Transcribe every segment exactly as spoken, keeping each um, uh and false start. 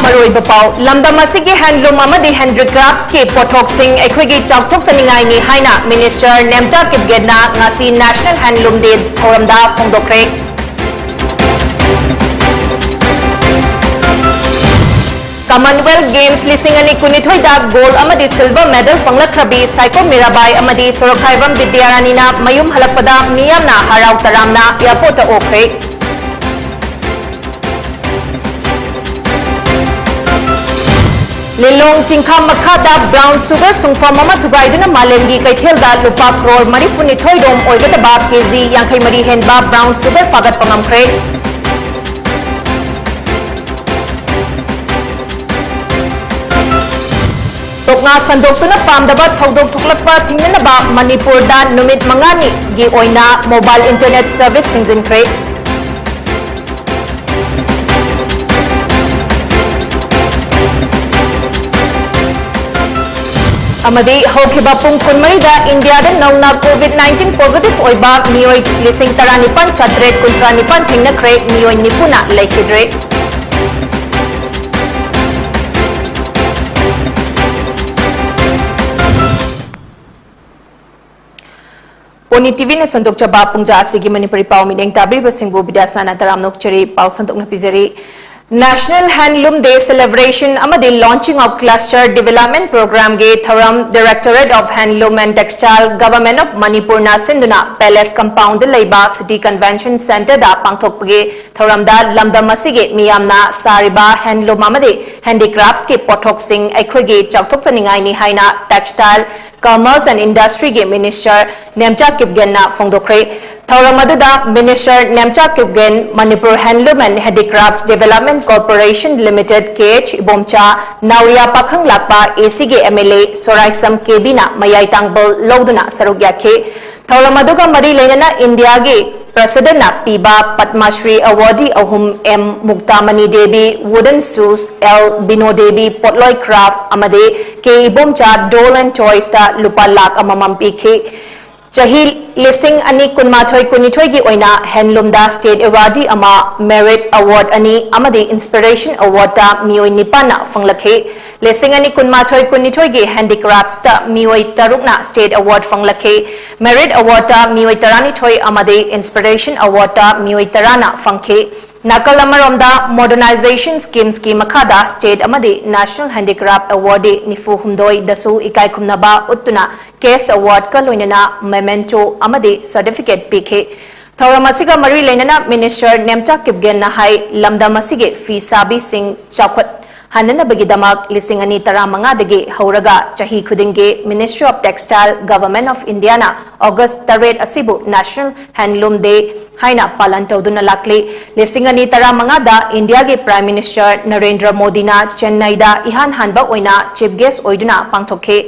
ꯃꯔꯨꯑꯣꯏꯕ ꯄꯥꯎ꯫ ꯂꯝꯗꯝ ꯑꯁꯤꯒꯤ handloom ꯑꯃꯗꯤ handicraftsꯀꯤ ꯄꯣꯠꯊꯣꯛꯁꯤꯡ ꯑꯩꯈꯣꯏꯒꯤ ꯆꯥꯎꯊꯣꯛꯆꯅꯤꯡꯉꯥꯏꯅꯤ ꯍꯥꯏꯅ Minister ꯅꯦꯝꯆꯥ ꯀꯤꯞꯒꯦꯟꯅ ꯉꯁꯤ National Handloom Day ꯊꯧꯔꯝꯗ ꯐꯣꯡꯗꯣꯛꯈ꯭ꯔꯦ꯫ Commonwealth Games ꯂꯤꯁꯤꯡ ꯑꯅꯤ ꯀꯨꯟꯅꯤꯊꯣꯏꯗ gold ꯑꯃꯗꯤ silver medal ꯐꯪꯂꯛꯈ꯭ꯔꯕꯤ ꯁꯥꯏꯀꯣꯝ ꯃꯤꯔꯥꯕꯥꯏ ꯑꯃꯗꯤ ꯁꯣꯔꯣꯛꯈꯥꯏꯕꯝ ꯕꯤꯗ꯭ꯌꯥꯔꯥꯅꯤꯅ ꯃꯌꯨꯝ ꯍꯜꯂꯛꯄꯗ ꯃꯤꯌꯥꯝꯅ ꯍꯔꯥꯎ ꯇꯔꯥꯝꯅ airportꯇ ꯑꯣꯛꯈ꯭ꯔꯦ꯫ ꯂꯤꯂꯣꯡ ꯆꯤꯡꯈꯥ ꯃꯈꯥꯗ brown sugar ꯁꯨꯡꯐꯝ ꯑꯃ ꯊꯨꯒꯥꯏꯗꯨꯅ ꯃꯥꯂꯦꯝꯒꯤ ꯀꯩꯊꯦꯜꯗ ꯂꯨꯄꯥ ꯀ꯭ꯔꯣꯔ ꯃꯔꯤꯐꯨꯅꯤꯊꯣꯏ ꯔꯣꯝ ꯑꯣꯏꯒꯗꯕ ꯀꯦꯖꯤ ꯌꯥꯡꯈꯩ ꯃꯔꯤ ꯍꯦꯟꯕ brown sugar ꯐꯥꯒꯠꯄ ꯉꯝꯈ꯭ꯔꯦ꯫ ꯇꯣꯛꯅꯥ ꯁꯟꯗꯣꯛꯇꯨꯅ ꯄꯥꯝꯗꯕ ꯊꯧꯗꯣꯛ ꯊꯣꯛꯂꯛꯄ ꯊꯤꯡꯅꯅꯕ ꯃꯅꯤꯄꯨꯔꯗ ꯅꯨꯃꯤꯠ ꯃꯉꯥꯅꯤꯒꯤ ꯑꯣꯏꯅ mobile internet service ꯊꯤꯡꯖꯤꯟꯈ꯭ꯔꯦ꯫ ꯑꯃꯗꯤ ꯍꯧꯈꯤꯕ ꯄꯨꯡ ꯀꯨꯟꯃꯔꯤꯗ ꯏꯟꯗꯤꯌꯥꯗ ꯅꯧꯅ COVID nineteen positive ꯑꯣꯏꯕ ꯃꯤꯑꯣꯏ ꯂꯤꯁꯤꯡ ꯇꯔꯥꯅꯤꯄꯥꯟ ꯆꯥꯇ꯭ꯔꯦꯠ ꯀꯨꯟꯊ꯭ꯔꯥ ꯅꯤꯄꯥꯟ ꯊꯦꯡꯅꯈ꯭ꯔꯦ, ꯃꯤꯑꯣꯏ ꯅꯤꯐꯨꯅ ꯂꯩꯈꯤꯗ꯭ꯔꯦ꯫ ꯄꯣꯅꯤ ꯇꯤꯚꯤꯅ ꯁꯟꯗꯣꯛꯆꯕ ꯄꯨꯡꯖꯥ ꯑꯁꯤꯒꯤ ꯃꯅꯤꯄꯨꯔꯤ ꯄꯥꯎ ꯃꯤꯠꯌꯦꯡ ꯇꯥꯕꯤꯔꯤꯕꯁꯤꯡꯕꯨ ꯕꯤꯗ꯭ꯌꯥꯁꯅꯥꯅ ꯇꯔꯥꯝꯅ ꯑꯣꯛꯆꯔꯤ꯫ ꯄꯥꯎ ꯁꯟꯗꯣꯛꯅ ꯄꯤꯖꯔꯤ꯫ National Handloom Day celebration ꯑꯃꯗꯤ launching of cluster development programꯒꯤ ꯊꯧꯔꯝ Directorate of Handloom and Textile, Government of Manipurꯅ ꯁꯤꯟꯗꯨꯅ Palace Compoundꯗ ꯂꯩꯕ City Convention Centreꯗ ꯄꯥꯡꯊꯣꯛꯄꯒꯤ ꯊꯧꯔꯝꯗ ꯂꯝꯗꯝ ꯑꯁꯤꯒꯤ ꯃꯤꯌꯥꯝꯅ ꯁꯥꯔꯤꯕ handloom ꯑꯃꯗꯤ handicraftsꯀꯤ ꯄꯣꯠꯊꯣꯛꯁꯤꯡ ꯑꯩꯈꯣꯏꯒꯤ ꯆꯥꯎꯊꯣꯛꯆꯅꯤꯡꯉꯥꯏꯅꯤ ꯍꯥꯏꯅ Textile, Commerce and Industryꯒꯤ Minister Nemcha ꯀꯤꯞꯒꯦꯟꯅ ꯐꯣꯡꯗꯣꯛꯈ꯭ꯔꯦ꯫ ꯊꯧꯔꯝ ꯑꯗꯨꯗ Minister Nemcha Kipgen, Manipur Handloom and Handicrafts Development Corporation Limited, K H Ibomcha, ꯅꯥꯎꯔꯤꯌꯥ ꯄꯥꯈꯪ ꯂꯥꯛꯄ, ACꯒꯤ MLA ꯁꯣꯔꯥꯏꯁꯝ ꯀꯦꯕꯤꯅ ꯃꯌꯥꯏ ꯇꯥꯡꯕꯜ ꯂꯧꯗꯨꯅ ꯁꯔꯨꯛ ꯌꯥꯈꯤ꯫ ꯊꯧꯔꯝ ꯑꯗꯨꯒ ꯃꯔꯤ ꯂꯩꯅꯅ ꯏꯟꯗꯤꯌꯥꯒꯤ Presidentꯅ ꯄꯤꯕ Padma Shri awardee ꯑꯍꯨꯝ, M ꯃꯨꯛꯇꯥꯃꯅꯤ Devi, Wooden Shoes, L ꯕꯤꯅꯣ Devi, ꯄꯣꯠꯂꯣꯏ craft, ꯑꯃꯗꯤ K ꯏꯕꯣꯝꯆꯥ, Doll and Toysꯇ ꯂꯨꯄꯥ ꯂꯥꯈ ꯑꯃꯃꯝ ꯄꯤꯈꯤ꯫ ꯆꯍꯤ ꯂꯤꯁꯤꯡ ꯑꯅꯤ ꯀꯨꯟꯃꯥꯊꯣꯏ ꯀꯨꯟꯅꯤꯊꯣꯏꯒꯤ ꯑꯣꯏꯅ handloomꯗ state awardꯗꯤ ꯑꯃ, merit award ꯑꯅꯤ ꯑꯃꯗꯤ inspiration awardꯇ ꯃꯤꯑꯣꯏ ꯅꯤꯄꯥꯟꯅ ꯐꯪꯂꯛꯈꯤ꯫ ꯂꯤꯁꯤꯡ ꯑꯅꯤ ꯀꯨꯟꯃꯥꯊꯣꯏ ꯀꯨꯟꯅꯤꯊꯣꯏꯒꯤ handicraftsꯇ ꯃꯤꯑꯣꯏ ꯇꯔꯨꯛꯅ state award ꯐꯪꯂꯛꯈꯤ꯫ Merit awardꯇ ꯃꯤꯑꯣꯏ ꯇꯔꯥꯅꯤꯊꯣꯏ ꯑꯃꯗꯤ inspiration awardꯇ ꯃꯤꯑꯣꯏ ꯇꯔꯥꯅ ꯐꯪꯈꯤ꯫ ꯅꯥꯀꯜ ꯑꯃꯔꯣꯝꯗ, modernization schemesꯀꯤ ꯃꯈꯥꯗ state ꯑꯃꯗꯤ national handicraft awardee ꯅꯤꯐꯨ ꯍꯨꯝꯗꯣꯏꯗꯁꯨ ꯏꯀꯥꯏꯈꯨꯝꯅꯕ ꯎꯠꯇꯨꯅ cash awardꯀ ꯂꯣꯏꯅꯅ memento ꯑꯃꯗꯤ certificate ꯄꯤꯈꯤ꯫ ꯊꯧꯔꯝ ꯑꯁꯤꯒ ꯃꯔꯤ ꯂꯩꯅꯅ Minister ꯅꯦꯝꯆꯥ ꯀꯤꯞꯒꯦꯟꯅ ꯍꯥꯏ, ꯂꯝꯗꯝ ꯑꯁꯤꯒꯤ ꯐꯤ ꯁꯥꯕꯤꯁꯤꯡ ꯆꯥꯎꯈꯠ ꯍꯟꯅꯅꯕꯒꯤꯗꯃꯛ ꯂꯤꯁꯤꯡ ꯑꯅꯤ ꯇꯔꯥꯃꯉꯥꯗꯒꯤ ꯍꯧꯔꯒ ꯆꯍꯤ ꯈꯨꯗꯤꯡꯒꯤ Ministry of Textile, Government of Indiaꯅ August ꯇꯔꯦꯠ ꯑꯁꯤꯕꯨ National Handloom Day ꯍꯥꯏꯅ ꯄꯥꯂꯟ ꯇꯧꯗꯨꯅ ꯂꯥꯛꯂꯤ꯫ ꯂꯤꯁꯤꯡ ꯑꯅꯤ ꯇꯔꯥꯃꯉꯥꯗ ꯏꯟꯗꯤꯌꯥꯒꯤ Prime Minister ꯅꯔꯦꯟꯗ꯭ꯔ ꯃꯣꯗꯤꯅ ꯆꯦꯟꯅꯥꯏꯗ ꯏꯍꯥꯟ ꯍꯥꯟꯕ ꯑꯣꯏꯅ chief guest ꯑꯣꯏꯗꯨꯅ ꯄꯥꯡꯊꯣꯛꯈꯤ꯫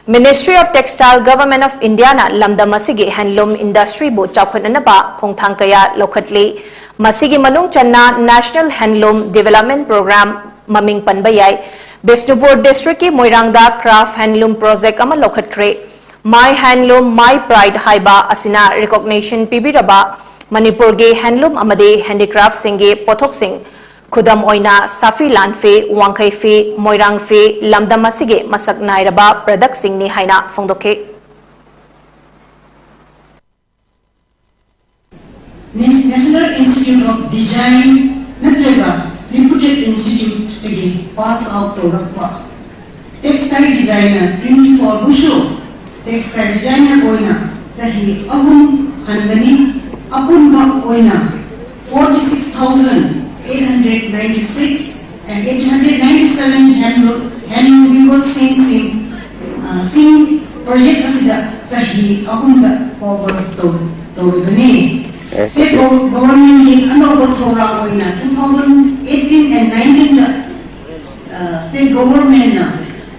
Ministry of Textile, Government of Indiaꯅ ꯂꯝꯗꯝ ꯑꯁꯤꯒꯤ handloom industryꯕꯨ ꯆꯥꯎꯈꯠꯅꯅꯕ ꯈꯣꯡꯊꯥꯡ ꯀꯌꯥ ꯂꯧꯈꯠꯂꯤ꯫ ꯃꯁꯤꯒꯤ ꯃꯅꯨꯡ ꯆꯟꯅ National Handloom Development Program ꯃꯃꯤꯡ ꯄꯟꯕ ꯌꯥꯏ꯫ ꯕꯤꯁꯅꯨꯄꯨꯔ districtꯀꯤ ꯃꯣꯏꯔꯥꯡꯗ craft handloom project ꯑꯃ ꯂꯧꯈꯠꯈ꯭ꯔꯦ꯫ My Handloom, My Pride ꯍꯥꯏꯕ ꯑꯁꯤꯅ recognition ꯄꯤꯕꯤꯔꯕ ꯃꯅꯤꯄꯨꯔꯒꯤ handloom ꯑꯃꯗꯤ handicraftꯁꯤꯡꯒꯤ ꯄꯣꯠꯊꯣꯛꯁꯤꯡ, ꯈꯨꯗꯝ ꯑꯣꯏꯅ ꯁꯥꯐꯤ ꯂꯥꯟꯐꯤ, ꯋꯥꯡꯈꯩ ꯐꯤ, ꯃꯣꯏꯔꯥꯡ ꯐꯤ, ꯂꯝꯗꯝ ꯑꯁꯤꯒꯤ ꯃꯁꯛ ꯅꯥꯏꯔꯕ productꯁꯤꯡꯅꯤ ꯍꯥꯏꯅ ꯐꯣꯡꯗꯣꯛꯈꯤ꯫ National Institute of Design ꯅꯠꯇ꯭ꯔꯒ reputed instituteꯇꯒꯤ pass out ꯇꯧꯔꯛꯄ textile designer twenty four ꯕꯨꯁꯨ textile designer ꯑꯣꯏꯅ ꯆꯍꯤ ꯑꯍꯨꯝ ꯍꯟꯒꯅꯤ꯫ ꯑꯄꯨꯟꯕ ꯑꯣꯏꯅ forty six thousand eight hundred ninety six and eight hundred ninety seven handloom handloom weaverꯁꯤꯡ ꯁꯤꯡ ꯁꯤꯡ project ꯑꯁꯤꯗ ꯆꯍꯤ ꯑꯍꯨꯝꯗ cover ꯇꯧ ꯇꯧꯔꯤꯕꯅꯤ꯫ State governmentꯀꯤ ꯑꯅꯧꯕ ꯊꯧꯔꯥꯡ ꯑꯣꯏꯅ two thousand eighteen and nineteenꯗ state governmentꯅ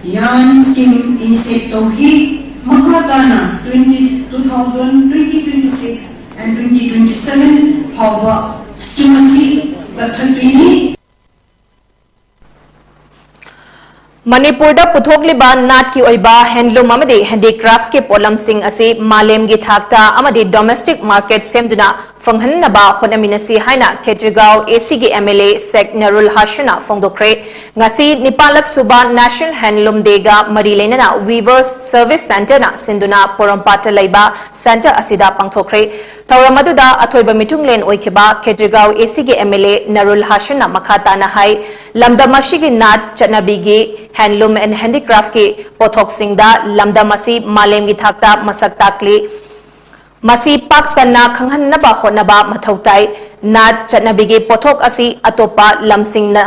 yarn scheme initiate ꯇꯧꯈꯤ꯫ ꯃꯈꯥ ꯇꯥꯅ twenty two thousand twenty twenty six and twenty twenty seven ꯐꯥꯎꯕ scheme ꯑꯁꯤ ꯆꯠꯊꯈꯤꯅꯤ꯫ ꯃꯅꯤꯄꯨꯔꯗ ꯄꯨꯊꯣꯛꯂꯤꯕ ꯅꯥꯠꯀꯤ ꯑꯣꯏꯕ handloom ꯑꯃꯗꯤ handicraftsꯀꯤ ꯄꯣꯠꯂꯝꯁꯤꯡ ꯑꯁꯤ ꯃꯥꯂꯦꯝꯒꯤ ꯊꯥꯛꯇ ꯑꯃꯗꯤ domestic market ꯁꯦꯝꯗꯨꯅ ꯐꯪꯍꯟꯅꯕ ꯍꯣꯠꯅꯃꯤꯟꯅꯁꯤ ꯍꯥꯏꯅ ꯈꯦꯇ꯭ꯔꯤꯒꯥꯎ ACꯒꯤ MLA ꯁꯦꯛ ꯅꯔꯨꯜ ꯍꯥꯁꯟꯅ ꯐꯣꯡꯗꯣꯛꯈ꯭ꯔꯦ꯫ ꯉꯁꯤ ꯅꯤꯄꯥꯜꯂꯛ ꯁꯨꯕ National Handloom Dayꯒ ꯃꯔꯤ ꯂꯩꯅꯅ Weavers Service Centreꯅ ꯁꯤꯟꯗꯨꯅ ꯄꯣꯔꯣꯝꯄꯥꯠꯇ ꯂꯩꯕ centre ꯑꯁꯤꯗ ꯄꯥꯡꯊꯣꯛꯈ꯭ꯔꯦ꯫ ꯊꯧꯔꯝ ꯑꯗꯨꯗ ꯑꯊꯣꯏꯕ ꯃꯤꯊꯨꯡꯂꯦꯟ ꯑꯣꯏꯈꯤꯕ ꯈꯦꯇ꯭ꯔꯤꯒꯥꯎ ACꯒꯤ MLA ꯅꯔꯨꯜ ꯍꯥꯁꯟꯅ ꯃꯈꯥ ꯇꯥꯅ ꯍꯥꯏ, ꯂꯝꯗꯝ ꯑꯁꯤꯒꯤ ꯅꯥꯠ ꯆꯠꯅꯕꯤꯒꯤ handloom and handicraftꯀꯤ ꯄꯣꯠꯊꯣꯛꯁꯤꯡꯗ ꯂꯝꯗꯝ ꯑꯁꯤ ꯃꯥꯂꯦꯝꯒꯤ ꯊꯥꯛꯇ ꯃꯁꯛ ꯇꯥꯛꯂꯤ꯫ ꯃꯁꯤ ꯄꯥꯛ ꯁꯟꯅ ꯈꯪꯍꯟꯅꯕ ꯍꯣꯠꯅꯕ ꯃꯊꯧ ꯇꯥꯏ꯫ ꯅꯥꯠ ꯆꯠꯅꯕꯤꯒꯤ ꯄꯣꯠꯊꯣꯛ ꯑꯁꯤ ꯑꯇꯣꯞꯄ ꯂꯝꯁꯤꯡꯅ,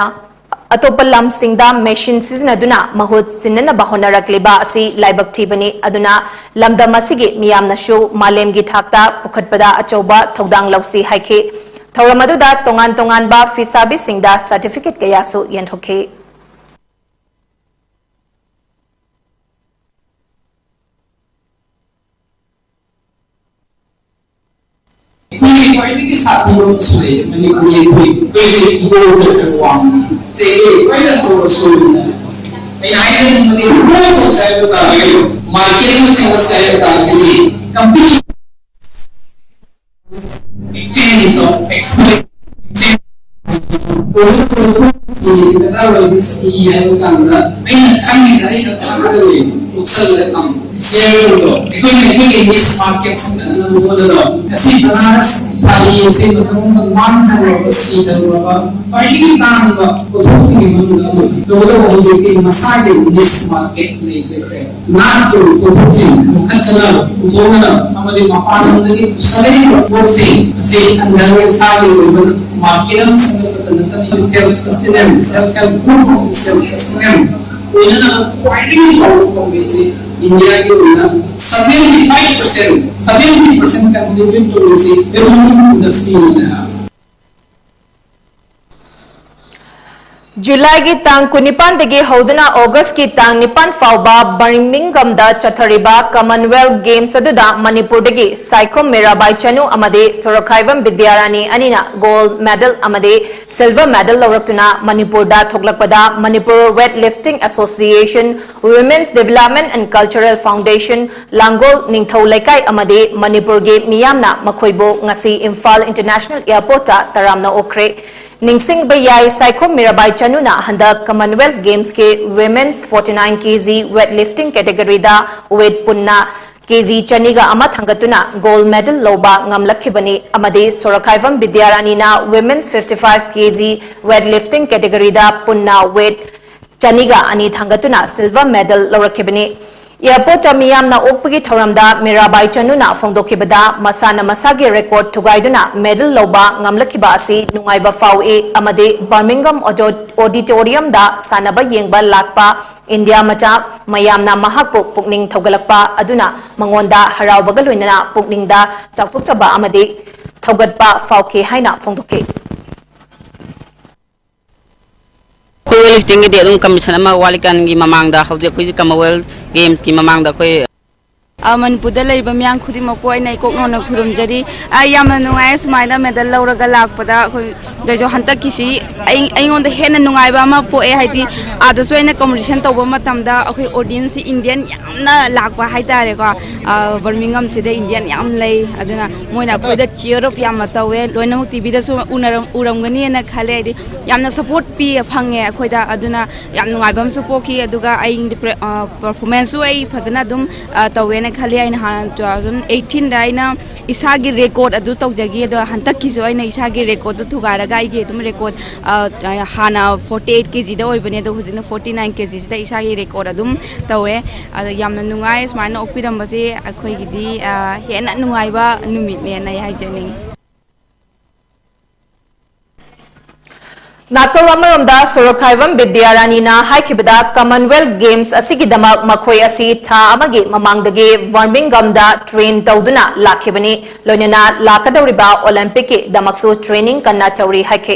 ꯑꯇꯣꯞꯄ ꯂꯝꯁꯤꯡꯗ machine ꯁꯤꯖꯤꯟꯅꯗꯨꯅ ꯃꯍꯨꯠ ꯁꯤꯟꯅꯅꯕ ꯍꯣꯠꯅꯔꯛꯂꯤꯕ ꯑꯁꯤ ꯂꯥꯏꯕꯛ ꯊꯤꯕꯅꯤ꯫ ꯑꯗꯨꯅ ꯂꯝꯗꯝ ꯑꯁꯤꯒꯤ ꯃꯤꯌꯥꯝꯅꯁꯨ ꯃꯥꯂꯦꯝꯒꯤ ꯊꯥꯛꯇ ꯄꯨꯈꯠꯄꯗ ꯑꯆꯧꯕ ꯊꯧꯗꯥꯡ ꯂꯧꯁꯤ ꯍꯥꯏꯈꯤ꯫ ꯊꯧꯔꯝ ꯑꯗꯨꯗ ꯇꯣꯉꯥꯟ ꯇꯣꯉꯥꯟꯕ ꯐꯤꯁꯥꯕꯤꯁꯤꯡꯗ certificate ꯀꯌꯥꯁꯨ ꯌꯦꯟꯊꯣꯛꯈꯤ꯫ ꯑꯩꯈꯣꯏꯒꯤ ꯈ꯭ꯋꯥꯏꯗꯒꯤ ꯁꯥꯊꯤꯕ ꯑꯃꯁꯨ ꯂꯩ ꯃꯅꯤꯄꯨꯔꯒꯤ ꯑꯩꯈꯣꯏ, ꯑꯩꯈꯣꯏꯁꯦ ego ꯈꯔ ꯋꯥꯡꯕꯅꯤ꯫ ꯁꯦ ꯑꯩꯈꯣꯏ ꯈ꯭ꯋꯥꯏꯗꯒꯤ ꯑꯆꯧꯕ ꯁꯣꯏꯕꯅꯤ꯫ ꯑꯩꯅ ꯍꯥꯏꯖꯅꯤꯡꯕꯗꯤ ꯃꯣꯏ ꯇꯧꯁꯦ ꯍꯥꯏꯕ ꯇꯥꯔꯒꯗꯤ, market ꯑꯃ ꯁꯦꯝꯒꯠꯁꯦ ꯍꯥꯏꯕ ꯇꯥꯔꯒꯗꯤ, company exchange of experience, exchange ꯁꯤ ꯗꯔꯀꯥꯔ ꯑꯣꯏꯕ ꯁꯤ ꯍꯥꯏꯕ ꯀꯥꯟꯗ ꯑꯩꯅ ꯈꯪꯉꯤꯁꯦ ꯑꯩꯅ ꯈꯪꯒꯗꯕꯅꯤ꯫ ꯎꯠꯁꯜꯂꯒ ꯊꯝꯃꯨ꯫ Share ꯇꯧꯔꯣ꯫ ꯑꯩꯈꯣꯏꯅ ꯑꯩꯈꯣꯏꯒꯤ niche market ꯁꯤꯡꯒꯠꯅꯕ ꯍꯣꯠꯅꯗꯣ꯫ ꯉꯁꯤ ꯕꯅꯥꯔꯁ ꯁꯥꯔꯤ ꯑꯁꯤ ꯃꯊꯪ ꯃꯊꯪ ꯃꯥꯡꯊꯔꯕ, ꯁꯤꯊꯔꯕ, ꯈ꯭ꯋꯥꯏꯗꯒꯤ ꯇꯥꯡꯕ ꯄꯣꯠꯊꯣꯛꯁꯤꯡꯒꯤ ꯃꯅꯨꯡꯗ ꯑꯃꯅꯤ꯫ ꯇꯧꯕꯇꯕꯨ ꯍꯧꯖꯤꯛꯇꯤ ꯃꯁꯥꯒꯤ niche market ꯂꯩꯖꯈ꯭ꯔꯦ꯫ ꯅꯥꯠꯀꯤ ꯄꯣꯠꯊꯣꯛꯁꯤꯡ ꯃꯈꯜ ꯁꯅꯥ ꯄꯨꯊꯣꯛꯅꯅꯕ ꯑꯃꯗꯤ ꯃꯄꯥꯟ ꯂꯝꯗꯒꯤ ꯄꯨꯁꯜꯂꯛꯏꯕ ꯄꯣꯠꯁꯤꯡ ꯑꯁꯤ ꯍꯟꯊꯔꯒ ꯏꯁꯥꯒꯤ ꯑꯣꯏꯕ market ꯑꯃ ꯁꯦꯝꯒꯠꯄꯇ ꯅꯠꯇꯅ self sustenance, self help group ꯑꯃ self sustenance ꯑꯣꯏꯅꯅꯕ ꯈ꯭ꯋꯥꯏꯗꯒꯤ ꯆꯥꯎꯕ ꯄꯥꯝꯕꯩꯁꯤ ꯏꯟꯗꯤꯌꯥꯒꯤ ꯑꯣꯏꯅ seventy five percent, seventy percent contribute ꯇꯧꯔꯤꯁꯤ handloom industry ꯅ꯫ ꯖꯨꯂꯥꯏꯒꯤ ꯇꯥꯡ ꯀꯨꯟꯅꯤꯄꯥꯟꯗꯒꯤ ꯍꯧꯗꯨꯅ ꯑꯣꯒꯁꯀꯤ ꯇꯥꯡ ꯅꯤꯄꯥꯟ ꯐꯥꯎꯕ ꯕꯔꯃꯤꯡꯒꯝꯗ ꯆꯠꯊꯔꯤꯕ ꯀꯃꯟꯋꯦꯜꯊ ꯒꯦꯝꯁ ꯑꯗꯨꯗ ꯃꯅꯤꯄꯨꯔꯗꯒꯤ ꯁꯥꯏꯈꯣꯝ ꯃꯤꯔꯥꯕꯥꯏ ꯆꯅꯨ ꯑꯃꯗꯤ ꯁꯣꯔꯣꯛꯈꯥꯏꯕꯝ ꯕꯤꯗ꯭ꯌꯥꯔꯥꯅꯤ ꯑꯅꯤꯅ ꯒꯣꯜꯗ ꯃꯦꯗꯜ ꯑꯃꯗꯤ ꯁꯤꯜꯚꯔ ꯃꯦꯗꯜ ꯂꯧꯔꯛꯇꯨꯅ ꯃꯅꯤꯄꯨꯔꯗ ꯊꯣꯛꯂꯛꯄꯗ Manipur Weight Lifting Association, Women's Development and Cultural Foundation, ꯂꯥꯡꯒꯣꯜ ꯅꯤꯡꯊꯧ ꯂꯩꯀꯥꯏ ꯑꯃꯗꯤ ꯃꯅꯤꯄꯨꯔꯒꯤ ꯃꯤꯌꯥꯝꯅ ꯃꯈꯣꯏꯕꯨ ꯉꯁꯤ ꯏꯝꯐꯥꯜ ꯏꯟꯇꯔꯅꯦꯁꯅꯦꯜ ꯑꯦꯌꯔꯄꯣꯔꯠꯇ ꯇꯔꯥꯝꯅ ꯑꯣꯛꯈ꯭ꯔꯦ꯫ ꯅꯤꯡꯁꯤꯡꯕ ꯌꯥꯏ, ꯁꯥꯏꯈꯣꯝ ꯃꯤꯔꯥꯕꯥꯏ ꯆꯅꯨꯅ ꯍꯟꯗꯛ ꯀꯃꯟꯋꯦꯜꯊ ꯒꯦꯝꯁꯀꯤ ꯋꯤꯃꯦꯟꯁ ꯐꯣꯔꯇꯤ ꯅꯥꯏꯟ ꯀꯦꯖꯤ ꯋꯦꯠ ꯂꯤꯐꯇꯤꯡ ꯀꯦꯇꯦꯒꯣꯔꯤꯗ ꯋꯦꯠ ꯄꯨꯟꯅ ꯀꯦꯖꯤ ꯆꯅꯤꯒ ꯑꯃ ꯊꯥꯡꯒꯠꯇꯨꯅ ꯒꯣꯜꯗ ꯃꯦꯗꯜ ꯂꯧꯕ ꯉꯝꯂꯛꯈꯤꯕꯅꯤ ꯑꯃꯗꯤ ꯁꯣꯔꯣꯛꯈꯥꯏꯕꯝ ꯕꯤꯗ꯭ꯌꯥꯔꯥꯅꯤꯅ ꯋꯤꯃꯦꯟꯁ ꯐꯤꯐꯇꯤ ꯐꯥꯏꯚ ꯀꯦꯖꯤ ꯋꯦꯠ ꯂꯤꯐꯇꯤꯡ ꯀꯦꯇꯦꯒꯣꯔꯤꯗ ꯄꯨꯟꯅ ꯋꯦꯠ ꯆꯅꯤꯒ ꯑꯅꯤ ꯊꯥꯡꯒꯠꯇꯨꯅ ꯁꯤꯜꯚꯔ ꯃꯦꯗꯜ ꯂꯧꯔꯛꯈꯤꯕꯅꯤ꯫ ꯑꯦꯌꯔꯄꯣꯔꯠꯇ ꯃꯤꯌꯥꯝꯅ ꯑꯣꯛꯄꯒꯤ ꯊꯧꯔꯝꯗ ꯃꯤꯔꯥꯕꯥꯏ ꯆꯅꯨꯅ ꯐꯣꯡꯗꯣꯛꯈꯤꯕꯗ, ꯃꯁꯥꯅ ꯃꯁꯥꯒꯤ ꯔꯦꯀꯣꯔꯗ ꯊꯨꯒꯥꯏꯗꯨꯅ ꯃꯦꯗꯜ ꯂꯧꯕ ꯉꯝꯂꯛꯈꯤꯕ ꯑꯁꯤ ꯅꯨꯡꯉꯥꯏꯕ ꯐꯥꯎꯏ ꯑꯃꯗꯤ ꯕꯔꯃꯤꯡꯒꯝ ꯑꯣꯗꯣ-, ꯑꯣꯗꯤꯇꯣꯔꯤꯌꯝꯗ ꯁꯥꯟꯅꯕ ꯌꯦꯡꯕ ꯂꯥꯛꯄ ꯏꯟꯗꯤꯌꯥ ꯃꯆꯥ ꯃꯌꯥꯝꯅ ꯃꯍꯥꯛꯄꯨ ꯄꯨꯛꯅꯤꯡ ꯊꯧꯒꯠꯂꯛꯄ ꯑꯗꯨꯅ ꯃꯉꯣꯟꯗ ꯍꯔꯥꯎꯕꯒ ꯂꯣꯏꯅꯅ ꯄꯨꯛꯅꯤꯡꯗ ꯆꯥꯎꯊꯣꯛꯆꯕ ꯑꯃꯗꯤ ꯊꯧꯒꯠꯄ ꯐꯥꯎꯈꯤ ꯍꯥꯏꯅ ꯐꯣꯡꯗꯣꯛꯈꯤ꯫ ꯑꯩꯈꯣꯏ ꯋꯦꯠ ꯂꯤꯐꯇꯤꯡꯒꯤꯗꯤ ꯑꯗꯨꯝ ꯀꯝꯄꯤꯇꯤꯁꯟ ꯑꯃ ꯋꯥꯠꯂꯤꯀꯥꯟꯒꯤ ꯃꯃꯥꯡꯗ, ꯍꯧꯖꯤꯛ ꯑꯩꯈꯣꯏꯁꯤ ꯀꯃꯟꯋꯦꯜꯊ ꯒꯦꯝꯁꯀꯤ ꯃꯃꯥꯡꯗ ꯑꯩꯈꯣꯏ ꯑ, ꯃꯅꯤꯄꯨꯔꯗ ꯂꯩꯔꯤꯕ ꯃꯤꯌꯥꯝ ꯈꯨꯗꯤꯡꯃꯛꯄꯨ ꯑꯩꯅ ꯏꯀꯣꯛ ꯅꯧꯅ ꯈꯨꯔꯨꯝꯖꯔꯤ꯫ ꯑ, ꯌꯥꯝꯅ ꯅꯨꯡꯉꯥꯏ ꯁꯨꯃꯥꯏꯅ ꯃꯦꯗꯜ ꯂꯧꯔꯒ ꯂꯥꯛꯄꯗ꯫ ꯑꯩꯈꯣꯏ ꯑꯗꯨꯁꯨ ꯍꯟꯗꯛꯀꯤꯁꯤ ꯑꯩ-, ꯑꯩꯉꯣꯟꯗ ꯍꯦꯟꯅ ꯅꯨꯡꯉꯥꯏꯕ ꯑꯃ ꯄꯣꯛꯑꯦ, ꯍꯥꯏꯗꯤ ꯑꯥꯗꯁꯨ ꯑꯩꯅ ꯀꯝꯄꯤꯇꯤꯁꯟ ꯇꯧꯕ ꯃꯇꯝꯗ ꯑꯩꯈꯣꯏ ꯑꯣꯗꯤꯌꯦꯟꯁꯁꯤ ꯏꯟꯗꯤꯌꯟ ꯌꯥꯝꯅ ꯂꯥꯛꯄ ꯍꯥꯏꯇꯥꯔꯦꯀꯣ꯫ ꯑ, ꯕꯔꯃꯤꯡꯒꯝꯁꯤꯗ ꯏꯟꯗꯤꯌꯟ ꯌꯥꯝ ꯂꯩ, ꯑꯗꯨꯅ ꯃꯣꯏꯅ ꯑꯩꯈꯣꯏꯗ ꯆꯤꯌꯔ ꯑꯞ ꯌꯥꯝꯅ ꯇꯧꯋꯦ꯫ ꯂꯣꯏꯅꯃꯛ ꯇꯤꯚꯤꯗꯁꯨ ꯎꯅꯔꯝ-, ꯎꯔꯝꯒꯅꯤꯅ ꯈꯜꯂꯦ, ꯍꯥꯏꯗꯤ ꯌꯥꯝꯅ ꯁꯞꯄꯣꯔꯠ ꯄꯤ ꯐꯪꯉꯦ ꯑꯩꯈꯣꯏꯗ꯫ ꯑꯗꯨꯅ ꯌꯥꯝ ꯅꯨꯡꯉꯥꯏꯕ ꯑꯃꯁꯨ ꯄꯣꯛꯈꯤ꯫ ꯑꯗꯨꯒ ꯑꯩ ꯄ꯭ꯔ-, ꯑ, ꯄꯔꯐꯣꯔꯃꯦꯟꯁꯁꯨ ꯑꯩ ꯐꯖꯅ ꯑꯗꯨꯝ, ꯑ, ꯇꯧꯋꯦꯅ ꯈꯜꯂꯤ꯫ ꯑꯩꯅ ꯍꯥꯟꯅ two thousand eighteen ꯗ ꯑꯩꯅ ꯏꯁꯥꯒꯤ ꯔꯦꯀꯣꯔꯗ ꯑꯗꯨ ꯇꯧꯖꯈꯤ, ꯑꯗꯣ ꯍꯟꯗꯛꯀꯤꯁꯨ ꯑꯩꯅ ꯏꯁꯥꯒꯤ ꯔꯦꯀꯣꯔꯗꯇꯨ ꯊꯨꯒꯥꯏꯔꯒ ꯑꯩꯒꯤ ꯑꯗꯨꯝ ꯔꯦꯀꯣꯔꯗ, ꯑ, ꯑ, ꯍꯥꯟꯅ forty eight ꯀꯦꯖꯤꯗ ꯑꯣꯏꯕꯅꯦ, ꯑꯗꯣ ꯍꯧꯖꯤꯛꯅ forty nine ꯀꯦꯖꯤꯁꯤꯗ ꯏꯁꯥꯒꯤ ꯔꯦꯀꯣꯔꯗ ꯑꯗꯨꯝ ꯇꯧꯔꯦ꯫ ꯑꯗꯣ ꯌꯥꯝꯅ ꯅꯨꯡꯉꯥꯏ ꯁꯨꯃꯥꯏꯅ ꯑꯣꯛꯄꯤꯔꯝꯕꯁꯦ꯫ ꯑꯩꯈꯣꯏꯒꯤꯗꯤ, ꯑ, ꯍꯦꯟꯅ ꯅꯨꯡꯉꯥꯏꯕ ꯅꯨꯃꯤꯠꯅꯦꯅ ꯑꯩ ꯍꯥꯏꯖꯅꯤꯡꯉꯤ꯫ ꯅꯥꯀꯜ ꯑꯃꯔꯣꯝꯗ ꯁꯣꯔꯣꯛꯈꯥꯏꯕꯝ ꯕꯤꯗ꯭ꯌꯥꯔꯥꯅꯤꯅ ꯍꯥꯏꯈꯤꯕꯗ, ꯀꯃꯟꯋꯦꯜꯊ ꯒꯦꯝꯁ ꯑꯁꯤꯒꯤꯗꯃꯛ ꯃꯈꯣꯏ ꯑꯁꯤ ꯊꯥ ꯑꯃꯒꯤ ꯃꯃꯥꯡꯗꯒꯤ ꯕꯔꯃꯤꯡꯒꯝꯗ ꯇ꯭ꯔꯦꯟ ꯇꯧꯗꯨꯅ ꯂꯥꯛꯈꯤꯕꯅꯤ, ꯂꯣꯏꯅꯅ ꯂꯥꯛꯀꯗꯧꯔꯤꯕ ꯑꯣꯂꯦꯝꯄꯤꯛꯀꯤꯗꯃꯛꯁꯨ ꯇ꯭ꯔꯦꯅꯤꯡ ꯀꯟꯅ ꯇꯧꯔꯤ ꯍꯥꯏꯈꯤ꯫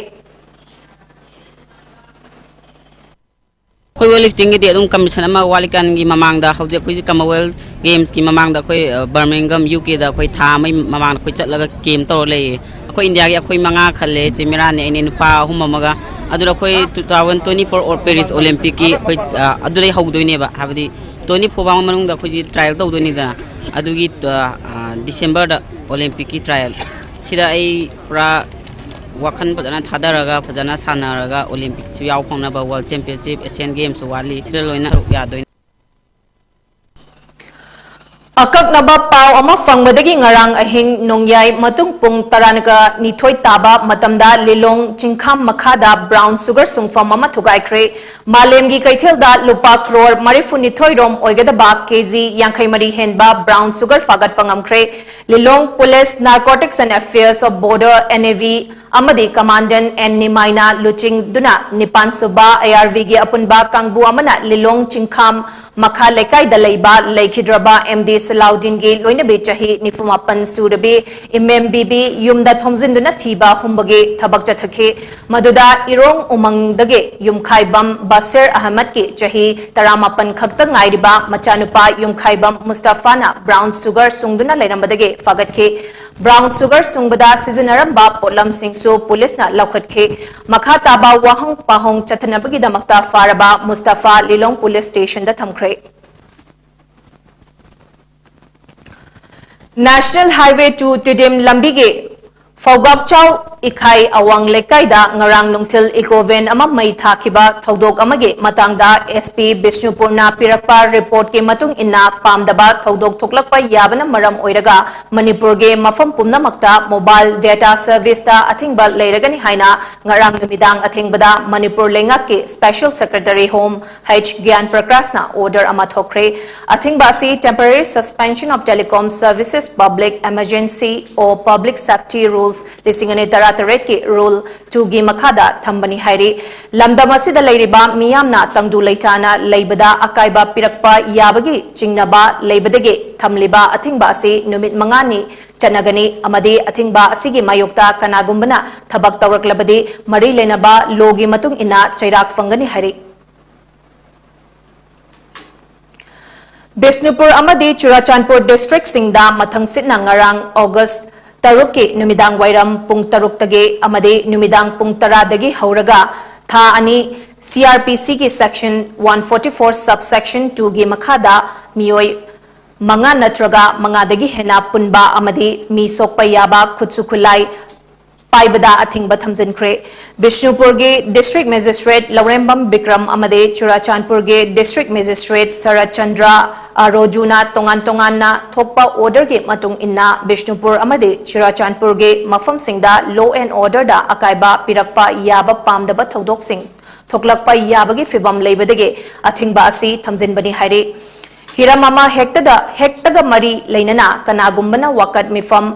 ꯑꯩꯈꯣꯏ ꯋꯦꯠ ꯂꯤꯐꯇꯤꯡꯒꯤꯗꯤ ꯑꯗꯨꯝ ꯀꯝꯄꯤꯇꯤꯁꯟ ꯑꯃ ꯋꯥꯠꯂꯤꯀꯥꯟꯒꯤ ꯃꯃꯥꯡꯗ, ꯍꯧꯖꯤꯛ ꯑꯩꯈꯣꯏꯁꯦ ꯀꯃꯟꯋꯦꯜꯊ ꯒꯦꯝꯁꯀꯤ ꯃꯃꯥꯡꯗ ꯑꯩꯈꯣꯏ, ꯑ, ꯕꯔꯃꯤꯡꯒꯝ, ꯌꯨ ꯀꯦꯗ ꯑꯩꯈꯣꯏ ꯊꯥ ꯑꯃꯒꯤ ꯃꯃꯥꯡꯗ ꯑꯩꯈꯣꯏ ꯆꯠꯂꯒ ꯀꯦꯝ ꯇꯧꯔ ꯂꯩꯌꯦ꯫ ꯑꯩꯈꯣꯏ ꯏꯟꯗꯤꯌꯥꯒꯤ ꯑꯩꯈꯣꯏ ꯃꯉꯥ ꯈꯜꯂꯦ, ꯆꯦ ꯃꯤꯔꯥꯅꯦ, ꯑꯩꯅꯦ, ꯅꯨꯄꯥ ꯑꯍꯨꯝ ꯑꯃꯒ꯫ ꯑꯗꯨꯅ ꯑꯩꯈꯣꯏ two thousand twenty four ꯑꯣ ꯄꯦꯔꯤꯁ ꯑꯣꯂꯦꯝꯄꯤꯛꯀꯤ ꯑꯩꯈꯣꯏ, ꯑ, ꯑꯗꯨꯗꯩ ꯍꯧꯗꯣꯏꯅꯦꯕ, ꯍꯥꯏꯕꯗꯤ twenty four ꯐꯥꯎꯕ ꯃꯅꯨꯡꯗ ꯑꯩꯈꯣꯏꯁꯤ ꯇ꯭ꯔꯥꯏꯌꯦꯜ ꯇꯧꯗꯣꯏꯅꯤꯗꯅ꯫ ꯑꯗꯨꯒꯤ, ꯑ, ꯑ, ꯗꯤꯁꯦꯝꯕꯔꯗ ꯑꯣꯂꯦꯝꯄꯤꯛꯀꯤ ꯇ꯭ꯔꯥꯏꯌꯦꯜ ꯁꯤꯗ ꯑꯩ ꯄꯨꯔꯥ ꯋꯥꯈꯜ ꯐꯖꯅ ꯊꯥꯗꯔꯒ, ꯐꯖꯅ ꯁꯥꯟꯅꯔꯒ, ꯑꯣꯂꯦꯝꯄꯤꯛꯁꯨ ꯌꯥꯎ ꯐꯪꯅꯕ, ꯋꯥꯔꯜ ꯆꯦꯝꯄꯤꯌꯟꯁꯤꯞ, ꯑꯦꯁꯤꯌꯥꯟ ꯒꯦꯝꯁꯨ ꯋꯥꯠꯂꯤ, ꯁꯤꯗ ꯂꯣꯏꯅ ꯁꯔꯨꯛ ꯌꯥꯗꯣꯏꯅꯤ꯫ ꯑꯀꯛꯅꯕ ꯄꯥꯎ ꯑꯃ ꯐꯪꯕꯗꯒꯤ ꯉꯔꯥꯡ ꯑꯍꯤꯡ ꯅꯣꯡꯌꯥꯏ ꯃꯇꯨꯡ ꯄꯨꯡ ꯇꯔꯥꯒ ꯅꯤꯊꯣꯏ ꯇꯥꯕ ꯃꯇꯝꯗ ꯂꯤꯂꯣꯡ ꯆꯤꯡꯈꯥꯝ ꯃꯈꯥꯗ ꯕ꯭ꯔꯥꯎꯟ ꯁꯨꯒꯔ ꯁꯨꯡꯐꯝ ꯑꯃ ꯊꯨꯒꯥꯏꯈ꯭ꯔꯦ꯫ ꯃꯥꯂꯦꯝꯒꯤ ꯀꯩꯊꯦꯜꯗ ꯂꯨꯄꯥ ꯀ꯭ꯔꯣꯔ ꯃꯔꯤꯐꯨꯅꯤꯊꯣꯏ ꯔꯣꯝ ꯑꯣꯏꯒꯗꯕ ꯀꯦꯖꯤ ꯌꯥꯡꯈꯩ ꯃꯔꯤ ꯍꯦꯟꯕ ꯕ꯭ꯔꯥꯎꯟ ꯁꯨꯒꯔ ꯐꯥꯒꯠꯄ ꯉꯝꯈ꯭ꯔꯦ꯫ ꯂꯤꯂꯣꯡ Police Narcotics and Affairs of Border, N A V, ꯑꯃꯗꯤ Commandant N ꯅꯤꯃꯥꯏꯅ ꯂꯨꯆꯤꯡꯗꯨꯅ ꯅꯤꯄꯥꯟ ꯁꯨꯕ ꯑꯦ ꯑꯥꯔ ꯚꯤꯒꯤ ꯑꯄꯨꯟꯕ ꯀꯥꯡꯕꯨ ꯑꯃꯅ ꯂꯤꯂꯣꯡ ꯆꯤꯡꯈꯥꯝ ꯃꯈꯥ ꯂꯩꯀꯥꯏꯗ ꯂꯩꯕ ꯂꯩꯈꯤꯗ꯭ꯔꯕ ꯑꯦꯝ ꯗꯤ ꯁꯂꯥꯎꯗꯤꯟꯒꯤ ꯂꯣꯏꯅꯕꯤ ꯆꯍꯤ ꯅꯤꯐꯨ ꯃꯥꯄꯟ ꯁꯨꯔꯕꯤ ꯏꯃꯦꯝ ꯕꯤꯕꯤ ꯌꯨꯝꯗ ꯊꯣꯝꯖꯤꯟꯗꯨꯅ ꯊꯤꯕ ꯍꯨꯝꯕꯒꯤ ꯊꯕꯛ ꯆꯠꯊꯈꯤ꯫ ꯃꯗꯨꯗ ꯏꯔꯣꯡ ꯎꯃꯪꯗꯒꯤ ꯌꯨꯝꯈꯥꯏꯕꯝ ꯕꯁꯤꯔ ꯑꯍꯃꯗꯀꯤ ꯆꯍꯤ ꯇꯔꯥꯃꯥꯄꯟ ꯈꯛꯇ ꯉꯥꯏꯔꯤꯕ ꯃꯆꯥꯅꯨꯄꯥ ꯌꯨꯝꯈꯥꯏꯕꯝ ꯃꯨꯁꯇꯐꯥꯅ ꯕ꯭ꯔꯥꯎꯟ ꯁꯨꯒꯔ ꯁꯨꯡꯗꯨꯅ ꯂꯩꯔꯝꯕꯗꯒꯤ ꯐꯥꯒꯠꯈꯤ꯫ ꯕ꯭ꯔꯥꯎꯟ ꯁꯨꯒꯔ ꯁꯨꯡꯕꯗ ꯁꯤꯖꯤꯟꯅꯔꯝꯕ ꯄꯣꯠꯂꯝꯁꯤꯡꯁꯨ ꯄꯨꯂꯤꯁꯅ ꯂꯧꯈꯠꯈꯤ꯫ ꯃꯈꯥ ꯇꯥꯕ ꯋꯥꯍꯪ ꯄꯥꯎꯍꯪ ꯆꯠꯊꯅꯕꯒꯤꯗꯃꯛꯇ ꯐꯥꯔꯕ ꯃꯨꯁꯇꯐꯥ ꯂꯤꯂꯣꯡ ꯄꯨꯂꯤꯁ ꯁ꯭ꯇꯦꯁꯟꯗ ꯊꯝꯈ꯭ꯔꯦ꯫ National Highway two ꯇꯤꯗꯤꯝ ꯂꯝꯕꯤꯒꯤ ꯐꯧꯒꯥꯞꯆꯥꯎ ꯏꯈꯥꯏ ꯑꯋꯥꯡ ꯂꯩꯀꯥꯏꯗ ꯉꯔꯥꯡ ꯅꯨꯡꯊꯤꯜ ꯏꯀꯣ ꯚꯦꯟ ꯑꯃ ꯃꯩ ꯊꯥꯈꯤꯕ ꯊꯧꯗꯣꯛ ꯑꯃꯒꯤ ꯃꯇꯥꯡꯗ ꯑꯦꯁ ꯄꯤ ꯕꯤꯁꯅꯨꯄꯨꯔꯅ ꯄꯤꯔꯛꯄ ꯔꯤꯄꯣꯔꯠꯀꯤ ꯃꯇꯨꯡ ꯏꯟꯅ, ꯄꯥꯝꯗꯕ ꯊꯧꯗꯣꯛ ꯊꯣꯛꯂꯛꯄ ꯌꯥꯕꯅ ꯃꯔꯝ ꯑꯣꯏꯔꯒ ꯃꯅꯤꯄꯨꯔꯒꯤ ꯃꯐꯝ ꯄꯨꯝꯅꯃꯛꯇ ꯃꯣꯕꯥꯏꯜ ꯗꯦꯇꯥ ꯁꯔꯚꯤꯁꯇ ꯑꯊꯤꯡꯕ ꯂꯩꯔꯒꯅꯤ ꯍꯥꯏꯅ ꯉꯔꯥꯡ ꯅꯨꯃꯤꯗꯥꯡ ꯑꯊꯦꯡꯕꯗ ꯃꯅꯤꯄꯨꯔ ꯂꯩꯉꯥꯛꯀꯤ Special Secretary Home ꯍꯩꯆ ꯒ꯭ꯌꯥꯟ ꯄ꯭ꯔꯀꯥꯁꯅ ꯑꯣꯔꯗꯔ ꯑꯃ ꯊꯣꯛꯈ꯭ꯔꯦ꯫ ꯑꯊꯤꯡꯕ ꯑꯁꯤ Temporary Suspension of Telecom Services Public Emergency or Public Safety Rules ꯂꯤꯁꯤꯡ ꯑꯅꯤ ꯇꯔꯥꯇꯔꯦꯠꯀꯤ Rule two ꯒꯤ ꯃꯈꯥꯗ ꯊꯝꯕꯅꯤ ꯍꯥꯏꯔꯤ꯫ ꯂꯝꯗꯝ ꯑꯁꯤꯗ ꯂꯩꯔꯤꯕ ꯃꯤꯌꯥꯝꯅ ꯇꯪꯗꯨ ꯂꯩꯇꯥꯅ ꯂꯩꯕꯗ ꯑꯀꯥꯏꯕ ꯄꯤꯔꯛꯄ ꯌꯥꯕꯒꯤ ꯆꯤꯡꯅꯕ ꯂꯩꯕꯗꯒꯤ ꯊꯝꯂꯤꯕ ꯑꯊꯤꯡꯕ ꯑꯁꯤ ꯅꯨꯃꯤꯠ ꯃꯉꯥꯅꯤ ꯆꯠꯅꯒꯅꯤ ꯑꯃꯗꯤ ꯑꯊꯤꯡꯕ ꯑꯁꯤꯒꯤ ꯃꯥꯌꯣꯛꯇ ꯀꯅꯥꯒꯨꯝꯕꯅ ꯊꯕꯛ ꯇꯧꯔꯛꯂꯕꯗꯤ ꯃꯔꯤ ꯂꯩꯅꯕ ꯂꯣꯒꯤ ꯃꯇꯨꯡ ꯏꯟꯅ ꯆꯩꯔꯥꯛ ꯐꯪꯒꯅꯤ ꯍꯥꯏꯔꯤ꯫ ꯕꯤꯁꯅꯨꯄꯨꯔ ꯑꯃꯗꯤ ꯆꯨꯔꯥꯆꯥꯟꯄꯨꯔ districtꯁꯤꯡꯗ ꯃꯊꯪꯁꯤꯠꯅ ꯉꯔꯥꯡ August ꯇꯔꯨꯛꯀꯤ ꯅꯨꯃꯤꯗꯥꯡ ꯋꯥꯏꯔꯝ ꯄꯨꯡ ꯇꯔꯨꯛꯇꯒꯤ ꯑꯃꯗꯤ ꯅꯨꯃꯤꯗꯥꯡ ꯄꯨꯡ ꯇꯔꯥꯗꯒꯤ ꯍꯧꯔꯒ ꯊꯥ ꯑꯅꯤ CrPCꯒꯤ section one forty four subsection twoꯒꯤ ꯃꯈꯥꯗ ꯃꯤꯑꯣꯏ ꯃꯉꯥ ꯅꯠꯇ꯭ꯔꯒ ꯃꯉꯥꯗꯒꯤ ꯍꯦꯟꯅ ꯄꯨꯟꯕ ꯑꯃꯗꯤ ꯃꯤ ꯁꯣꯛꯄ ꯌꯥꯕ ꯈꯨꯠꯁꯨ ꯈꯨꯠꯂꯥꯏ ꯄꯥꯏꯕꯗ ꯑꯊꯤꯡꯕ ꯊꯝꯖꯤꯟꯈ꯭ꯔꯦ꯫ ꯕꯤꯁꯅꯨꯄꯨꯔꯒꯤ district magistrate ꯂꯧꯔꯦꯝꯕꯝ ꯕꯤꯀ꯭ꯔꯝ ꯑꯃꯗꯤ ꯆꯨꯔꯥꯆꯥꯟꯄꯨꯔꯒꯤ district magistrate ꯁꯔꯠ ꯆꯟꯗ꯭ꯔ ꯑꯔꯣꯖꯨꯅ ꯇꯣꯉꯥꯟ ꯇꯣꯉꯥꯟꯅ ꯊꯣꯛꯄ orderꯒꯤ ꯃꯇꯨꯡ ꯏꯟꯅ ꯕꯤꯁꯅꯨꯄꯨꯔ ꯑꯃꯗꯤ ꯆꯨꯔꯥꯆꯥꯟꯄꯨꯔꯒꯤ ꯃꯐꯝꯁꯤꯡꯗ law and orderꯗ ꯑꯀꯥꯏꯕ ꯄꯤꯔꯛꯄ ꯌꯥꯕ ꯄꯥꯝꯗꯕ ꯊꯧꯗꯣꯛꯁꯤꯡ ꯊꯣꯛꯂꯛꯄ ꯌꯥꯕꯒꯤ ꯐꯤꯚꯝ ꯂꯩꯕꯗꯒꯤ ꯑꯊꯤꯡꯕ ꯑꯁꯤ ꯊꯝꯖꯤꯟꯕꯅꯤ ꯍꯥꯏꯔꯤ꯫ ꯍꯤꯔꯝ ꯑꯃ ꯍꯦꯛꯇꯗ ꯍꯦꯛꯇꯒ ꯃꯔꯤ ꯂꯩꯅꯅ ꯀꯅꯥꯒꯨꯝꯕꯅ ꯋꯥꯀꯠ ꯃꯤꯐꯝ,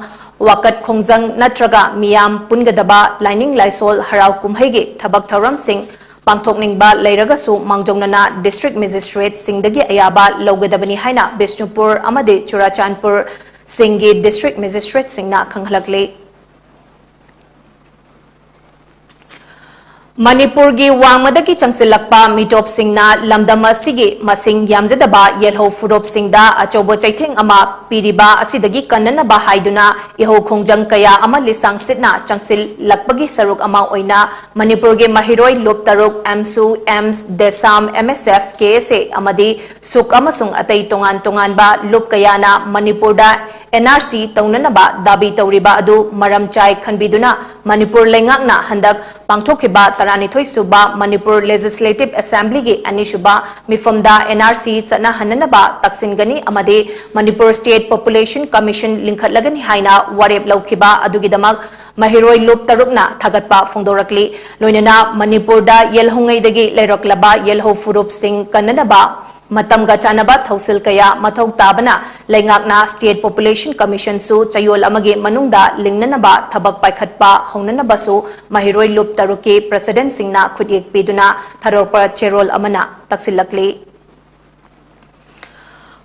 ꯋꯥꯀꯠ ꯈꯣꯡꯖꯪ ꯅꯠꯇ꯭ꯔꯒ ꯃꯤꯌꯥꯝ ꯄꯨꯟꯒꯗꯕ ꯂꯥꯏꯅꯤꯡ ꯂꯥꯏꯁꯣꯜ ꯍꯔꯥꯎ ꯀꯨꯝꯍꯩꯒꯤ ꯊꯕꯛ ꯊꯧꯔꯝꯁꯤꯡ ꯄꯥꯡꯊꯣꯛꯅꯤꯡꯕ ꯂꯩꯔꯒꯁꯨ ꯃꯥꯡꯖꯧꯅꯅ district magistrateꯁꯤꯡꯗꯒꯤ ꯑꯌꯥꯕ ꯂꯧꯒꯗꯕꯅꯤ ꯍꯥꯏꯅ ꯕꯤꯁꯅꯨꯄꯨꯔ ꯑꯃꯗꯤ ꯆꯨꯔꯥꯆꯥꯟꯄꯨꯔꯁꯤꯡꯒꯤ district magistrateꯁꯤꯡꯅ ꯈꯪꯍꯜꯂꯛꯂꯤ꯫ ꯃꯅꯤꯄꯨꯔꯒꯤ ꯋꯥꯡꯃꯗꯒꯤ ꯆꯪꯁꯤꯜꯂꯛꯄ ꯃꯤꯇꯣꯞꯁꯤꯡꯅ ꯂꯝꯗꯝ ꯑꯁꯤꯒꯤ ꯃꯁꯤꯡ ꯌꯥꯝꯖꯗꯕ ꯌꯦꯜꯍꯧ ꯐꯨꯔꯨꯞꯁꯤꯡꯗ ꯑꯆꯧꯕ ꯆꯩꯊꯦꯡ ꯑꯃ ꯄꯤꯔꯤꯕ ꯑꯁꯤꯗꯒꯤ ꯀꯟꯅꯅꯕ ꯍꯥꯏꯗꯨꯅ ꯏꯍꯧ ꯈꯣꯡꯖꯪ ꯀꯌꯥ ꯑꯃ ꯂꯤꯁꯥꯡ ꯁꯤꯠꯅ ꯆꯪꯁꯤꯜꯂꯛꯄꯒꯤ ꯁꯔꯨꯛ ꯑꯃ ꯑꯣꯏꯅ ꯃꯅꯤꯄꯨꯔꯒꯤ ꯃꯍꯩꯔꯣꯏ ꯂꯨꯞ ꯇꯔꯨꯛ, AMSU, AMS, DESAM, MSF, KSA ꯑꯃꯗꯤ ꯁꯨꯛ ꯑꯃꯁꯨꯡ ꯑꯇꯩ ꯇꯣꯉꯥꯟ ꯇꯣꯉꯥꯟꯕ ꯂꯨꯞ ꯀꯌꯥꯅ ꯃꯅꯤꯄꯨꯔꯗ NRC ꯇꯧꯅꯅꯕ ꯗꯥꯕꯤ ꯇꯧꯔꯤꯕ ꯑꯗꯨ ꯃꯔꯝ ꯆꯥꯏ ꯈꯟꯕꯤꯗꯨꯅ ꯃꯅꯤꯄꯨꯔ ꯂꯩꯉꯥꯛꯅ ꯍꯟꯗꯛ ꯄꯥꯡꯊꯣꯛꯈꯤꯕ ꯇꯔꯥꯅꯤꯊꯣꯏ ꯁꯨꯕ ꯃꯅꯤꯄꯨꯔ Legislative Assemblyꯒꯤ ꯑꯅꯤꯁꯨꯕ ꯃꯤꯐꯝꯗ NRC ꯆꯠꯅꯍꯟꯅꯅꯕ ꯇꯛꯁꯤꯟꯒꯅꯤ ꯑꯃꯗꯤ ꯃꯅꯤꯄꯨꯔ State Population Commission ꯂꯤꯡꯈꯠꯂꯒꯅꯤ ꯍꯥꯏꯅ ꯋꯥꯔꯦꯞ ꯂꯧꯈꯤꯕ ꯑꯗꯨꯒꯤꯗꯃꯛ ꯃꯍꯩꯔꯣꯏ ꯂꯨꯞ ꯇꯔꯨꯛꯅ ꯊꯥꯒꯠꯄ ꯐꯣꯡꯗꯣꯔꯛꯂꯤ꯫ ꯂꯣꯏꯅꯅ ꯃꯅꯤꯄꯨꯔꯗ ꯌꯦꯜꯍꯧꯉꯩꯗꯒꯤ ꯂꯩꯔꯛꯂꯕ ꯌꯦꯜꯍꯧ ꯐꯨꯔꯨꯞꯁꯤꯡ ꯀꯟꯅꯅꯕ ꯃꯇꯝꯒ ꯆꯥꯟꯅꯕ ꯊꯧꯁꯤꯜ ꯀꯌꯥ ꯃꯊꯧ ꯇꯥꯕꯅ ꯂꯩꯉꯥꯛꯅ State Population Commissionꯁꯨ ꯆꯌꯣꯜ ꯑꯃꯒꯤ ꯃꯅꯨꯡꯗ ꯂꯤꯡꯅꯅꯕ ꯊꯕꯛ ꯄꯥꯏꯈꯠꯄ ꯍꯧꯅꯅꯕꯁꯨ ꯃꯍꯩꯔꯣꯏ ꯂꯨꯞ ꯇꯔꯨꯛꯀꯤ presidentꯁꯤꯡꯅ ꯈꯨꯠꯌꯦꯛ ꯄꯤꯗꯨꯅ ꯊꯥꯗꯣꯔꯛꯄ ꯆꯦꯔꯣꯜ ꯑꯃꯅ ꯇꯛꯁꯤꯜꯂꯛꯂꯤ꯫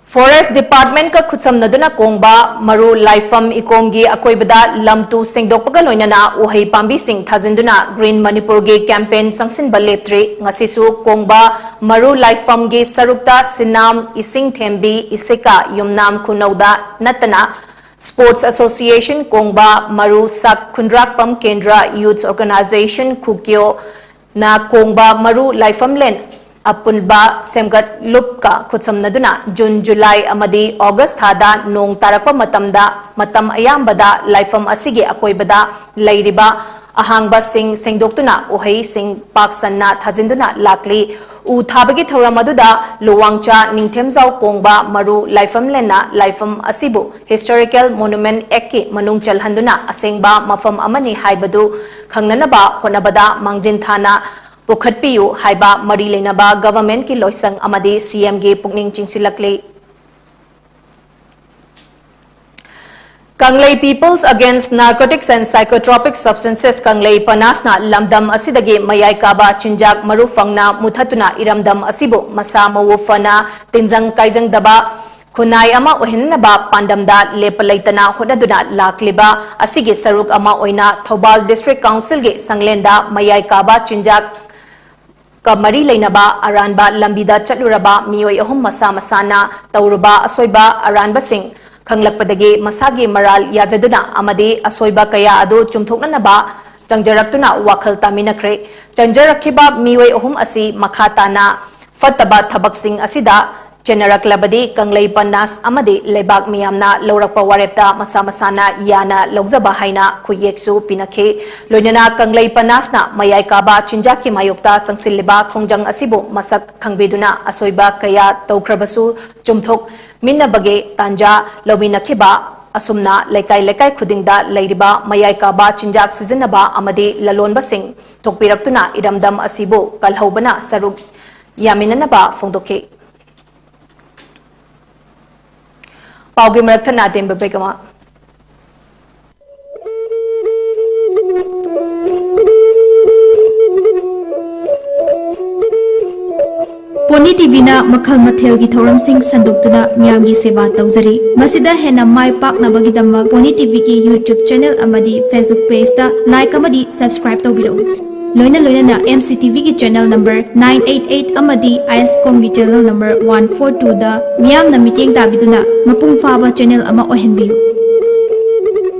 Forest Department ꯀ ꯈꯨꯠꯁꯝꯅꯗꯨꯅ ꯀꯣꯡꯕ ꯃꯔꯨ ꯂꯥꯏꯐꯝ ꯏꯀꯣꯡꯒꯤ ꯑꯀꯣꯏꯕꯗ ꯂꯝ ꯇꯨ ꯁꯦꯡꯗꯣꯛꯄꯒ ꯂꯣꯏꯅꯅ ꯎꯍꯩ ꯄꯥꯝꯕꯤꯁꯤꯡ ꯊꯥꯖꯤꯟꯗꯨꯅ Green ꯃꯅꯤꯄꯨꯔꯒꯤ campaign ꯆꯪꯁꯤꯟꯕ ꯂꯦꯞꯇ꯭ꯔꯤ꯫ ꯉꯁꯤꯁꯨ ꯀꯣꯡꯕ ꯃꯔꯨ ꯂꯥꯏꯐꯝꯒꯤ ꯁꯔꯨꯛꯇ ꯁꯤꯅꯥꯝ, ꯏꯁꯤꯡ ꯊꯦꯝꯕꯤ, ꯏꯁꯤꯀꯥ, ꯌꯨꯝꯅꯥꯝ ꯈꯨꯅꯧꯗ ꯅꯠꯇꯅ Sports Association ꯀꯣꯡꯕ ꯃꯔꯨ ꯁꯛ ꯈꯨꯟꯗ꯭ꯔꯥꯛꯄꯝ ꯀꯦꯟꯗ꯭ꯔ Youth Organisation ꯈꯨꯀꯤꯌꯣ ꯅ ꯀꯣꯡꯕ ꯃꯔꯨ ꯂꯥꯏꯐꯝꯂꯦꯟ ꯑꯄꯨꯟꯕ ꯁꯦꯝꯒꯠꯂꯨꯞꯀ ꯈꯨꯠꯁꯝꯅꯗꯨꯅ ꯖꯨꯟ, ꯖꯨꯂꯥꯏ ꯑꯃꯗꯤ ꯑꯣꯒꯁ ꯊꯥꯗ ꯅꯣꯡ ꯇꯥꯔꯛꯄ ꯃꯇꯝꯗ ꯃꯇꯝ ꯑꯌꯥꯝꯕꯗ ꯂꯥꯏꯐꯝ ꯑꯁꯤꯒꯤ ꯑꯀꯣꯏꯕꯗ ꯂꯩꯔꯤꯕ ꯑꯍꯥꯡꯕꯁꯤꯡ ꯁꯦꯡꯗꯣꯛꯇꯨꯅ ꯎꯍꯩꯁꯤꯡ ꯄꯥꯛ ꯁꯟꯅ ꯊꯥꯖꯤꯟꯗꯨꯅ ꯂꯥꯛꯂꯤ꯫ ꯎ ꯊꯥꯕꯒꯤ ꯊꯧꯔꯝ ꯑꯗꯨꯗ ꯂꯨꯋꯥꯡꯆꯥ ꯅꯤꯡꯊꯦꯝꯖꯥꯎ ꯀꯣꯡꯕ ꯃꯔꯨ ꯂꯥꯏꯐꯝꯂꯦꯟꯅ ꯂꯥꯏꯐꯝ ꯑꯁꯤꯕꯨ Historical Monument Act ꯀꯤ ꯃꯅꯨꯡ ꯆꯜꯍꯟꯗꯨꯅ ꯑꯁꯦꯡꯕ ꯃꯐꯝ ꯑꯃꯅꯤ ꯍꯥꯏꯕꯗꯨ ꯈꯪꯅꯅꯕ ꯍꯣꯠꯅꯕꯗ ꯃꯥꯡꯖꯤꯟ ꯊꯥꯅ ꯄꯨꯈꯠꯄꯤꯌꯨ ꯍꯥꯏꯕ ꯃꯔꯤ ꯂꯩꯅꯕ government ꯀꯤ ꯂꯣꯏꯁꯪ ꯑꯃꯗꯤ C M ꯒꯤ ꯄꯨꯛꯅꯤꯡ ꯆꯤꯡꯁꯤꯜꯂꯛꯂꯤ꯫ ꯀꯪꯂꯩ Peoples Against Narcotics and Psychotropic Substances ꯀꯪꯂꯩ ꯄꯅꯥꯁꯅ ꯂꯝꯗꯝ ꯑꯁꯤꯗꯒꯤ ꯃꯌꯥꯏ ꯀꯥꯕ ꯆꯤꯟꯖꯥꯛ ꯃꯔꯨ ꯐꯪꯅ ꯃꯨꯊꯠꯇꯨꯅ ꯏꯔꯝꯗꯝ ꯑꯁꯤꯕꯨ ꯃꯁꯥ ꯃꯎ ꯐꯅ ꯇꯤꯟꯖꯪ ꯀꯥꯏꯖꯪꯗꯕ ꯈꯨꯟꯅꯥꯏ ꯑꯃ ꯑꯣꯏꯍꯟꯅꯕ ꯄꯥꯟꯗꯝꯗ ꯂꯦꯞꯄ ꯂꯩꯇꯅ ꯍꯣꯠꯅꯗꯨꯅ ꯂꯥꯛꯂꯤꯕ ꯑꯁꯤꯒꯤ ꯁꯔꯨꯛ ꯑꯃ ꯑꯣꯏꯅ ꯊꯧꯕꯥꯜ District Council ꯒꯤ ꯁꯪꯂꯦꯟꯗ ꯃꯌꯥꯏ ꯀꯥꯕ ꯆꯤꯟꯖꯥꯛ ꯀ ꯃꯔꯤ ꯂꯩꯅꯕ ꯑꯔꯥꯟꯕ ꯂꯝꯕꯤꯗ ꯆꯠꯂꯨꯔꯕ ꯃꯤꯑꯣꯏ ꯑꯍꯨꯝ ꯃꯁꯥ ꯃꯁꯥꯅ ꯇꯧꯔꯨꯕ ꯑꯁꯣꯏꯕ ꯑꯔꯥꯟꯕꯁꯤꯡ ꯈꯪꯂꯛꯄꯗꯒꯤ ꯃꯁꯥꯒꯤ ꯃꯔꯥꯜ ꯌꯥꯖꯗꯨꯅ ꯑꯃꯗꯤ ꯑꯁꯣꯏꯕ ꯀꯌꯥ ꯑꯗꯨ ꯆꯨꯝꯊꯣꯛꯅꯅꯕ ꯆꯪꯖꯔꯛꯇꯨꯅ ꯋꯥꯈꯜ ꯇꯥꯃꯤꯟꯅꯈ꯭ꯔꯦ꯫ ꯆꯪꯖꯔꯛꯈꯤꯕ ꯃꯤꯑꯣꯏ ꯑꯍꯨꯝ ꯑꯁꯤ ꯃꯈꯥ ꯇꯥꯅ ꯐꯠꯇꯕ ꯊꯕꯛꯁꯤꯡ ꯑꯁꯤꯗ ꯆꯦꯟꯅꯔꯛꯂꯕꯗꯤ ꯀꯪꯂꯩ ꯄꯟꯅꯥꯁ ꯑꯃꯗꯤ ꯂꯩꯕꯥꯛ ꯃꯤꯌꯥꯝꯅ ꯂꯧꯔꯛꯄ ꯋꯥꯔꯦꯞꯇ ꯃꯁꯥ ꯃꯁꯥꯅ ꯌꯥꯅ ꯂꯧꯖꯕ ꯍꯥꯏꯅ ꯈꯨꯠꯌꯦꯛꯁꯨ ꯄꯤꯅꯈꯤ꯫ ꯂꯣꯏꯅꯅ ꯀꯪꯂꯩ ꯄꯟꯅꯥꯁꯅ ꯃꯌꯥꯏ ꯀꯥꯕ ꯆꯤꯟꯖꯥꯛꯀꯤ ꯃꯥꯌꯣꯛꯇ ꯆꯪꯁꯤꯜꯂꯤꯕ ꯈꯣꯡꯖꯪ ꯑꯁꯤꯕꯨ ꯃꯁꯛ ꯈꯪꯕꯤꯗꯨꯅ ꯑꯁꯣꯏꯕ ꯀꯌꯥ ꯇꯧꯈ꯭ꯔꯕꯁꯨ ꯆꯨꯝꯊꯣꯛꯃꯤꯟꯅꯕꯒꯤ ꯇꯥꯟꯖꯥ ꯂꯧꯃꯤꯟꯅꯈꯤꯕ ꯑꯁꯨꯝꯅ ꯂꯩꯀꯥꯏ ꯂꯩꯀꯥꯏ ꯈꯨꯗꯤꯡꯗ ꯂꯩꯔꯤꯕ ꯃꯌꯥꯏ ꯀꯥꯕ ꯆꯤꯟꯖꯥꯛ ꯁꯤꯖꯤꯟꯅꯕ ꯑꯃꯗꯤ ꯂꯂꯣꯟꯕꯁꯤꯡ ꯊꯣꯛꯄꯤꯔꯛꯇꯨꯅ ꯏꯔꯝꯗꯝ ꯑꯁꯤꯕꯨ ꯀꯜꯍꯧꯕꯅ ꯁꯔꯨꯛ ꯌꯥꯃꯤꯟꯅꯅꯕ ꯐꯣꯡꯗꯣꯛꯈꯤ꯫ ꯄꯥꯎꯒꯤ ꯃꯔꯛ ꯊꯠꯅ ꯑꯇꯦꯟꯕ break ꯑꯃ꯫ ꯄꯣꯅꯤ ꯇꯤꯚꯤꯅ ꯃꯈꯜ ꯃꯊꯦꯜꯒꯤ ꯊꯧꯔꯝꯁꯤꯡ ꯁꯟꯗꯣꯛꯇꯨꯅ ꯃꯤꯌꯥꯝꯒꯤ ꯁꯦꯕꯥ ꯇꯧꯖꯔꯤ꯫ ꯃꯁꯤꯗ ꯍꯦꯟꯅ ꯃꯥꯏ ꯄꯥꯛꯅꯕꯒꯤꯗꯃꯛ ꯄꯣꯅꯤ ꯇꯤꯚꯤꯒꯤ YouTube channel ꯑꯃꯗꯤ Facebook pageꯇ like ꯑꯃꯗꯤ subscribe ꯇꯧꯕꯤꯔꯛꯎ꯫ ꯂꯣꯏꯅ ꯂꯣꯏꯅꯅ MCTVꯒꯤ channel number nine eight eight ꯑꯃꯗꯤ ISCOMꯒꯤ channel number one four twoꯗ ꯃꯤꯌꯥꯝꯅ ꯃꯤꯠꯌꯦꯡ ꯇꯥꯕꯤꯗꯨꯅ ꯃꯄꯨꯡ ꯐꯥꯕ channel ꯑꯃ ꯑꯣꯏꯍꯟꯕꯤꯌꯨ꯫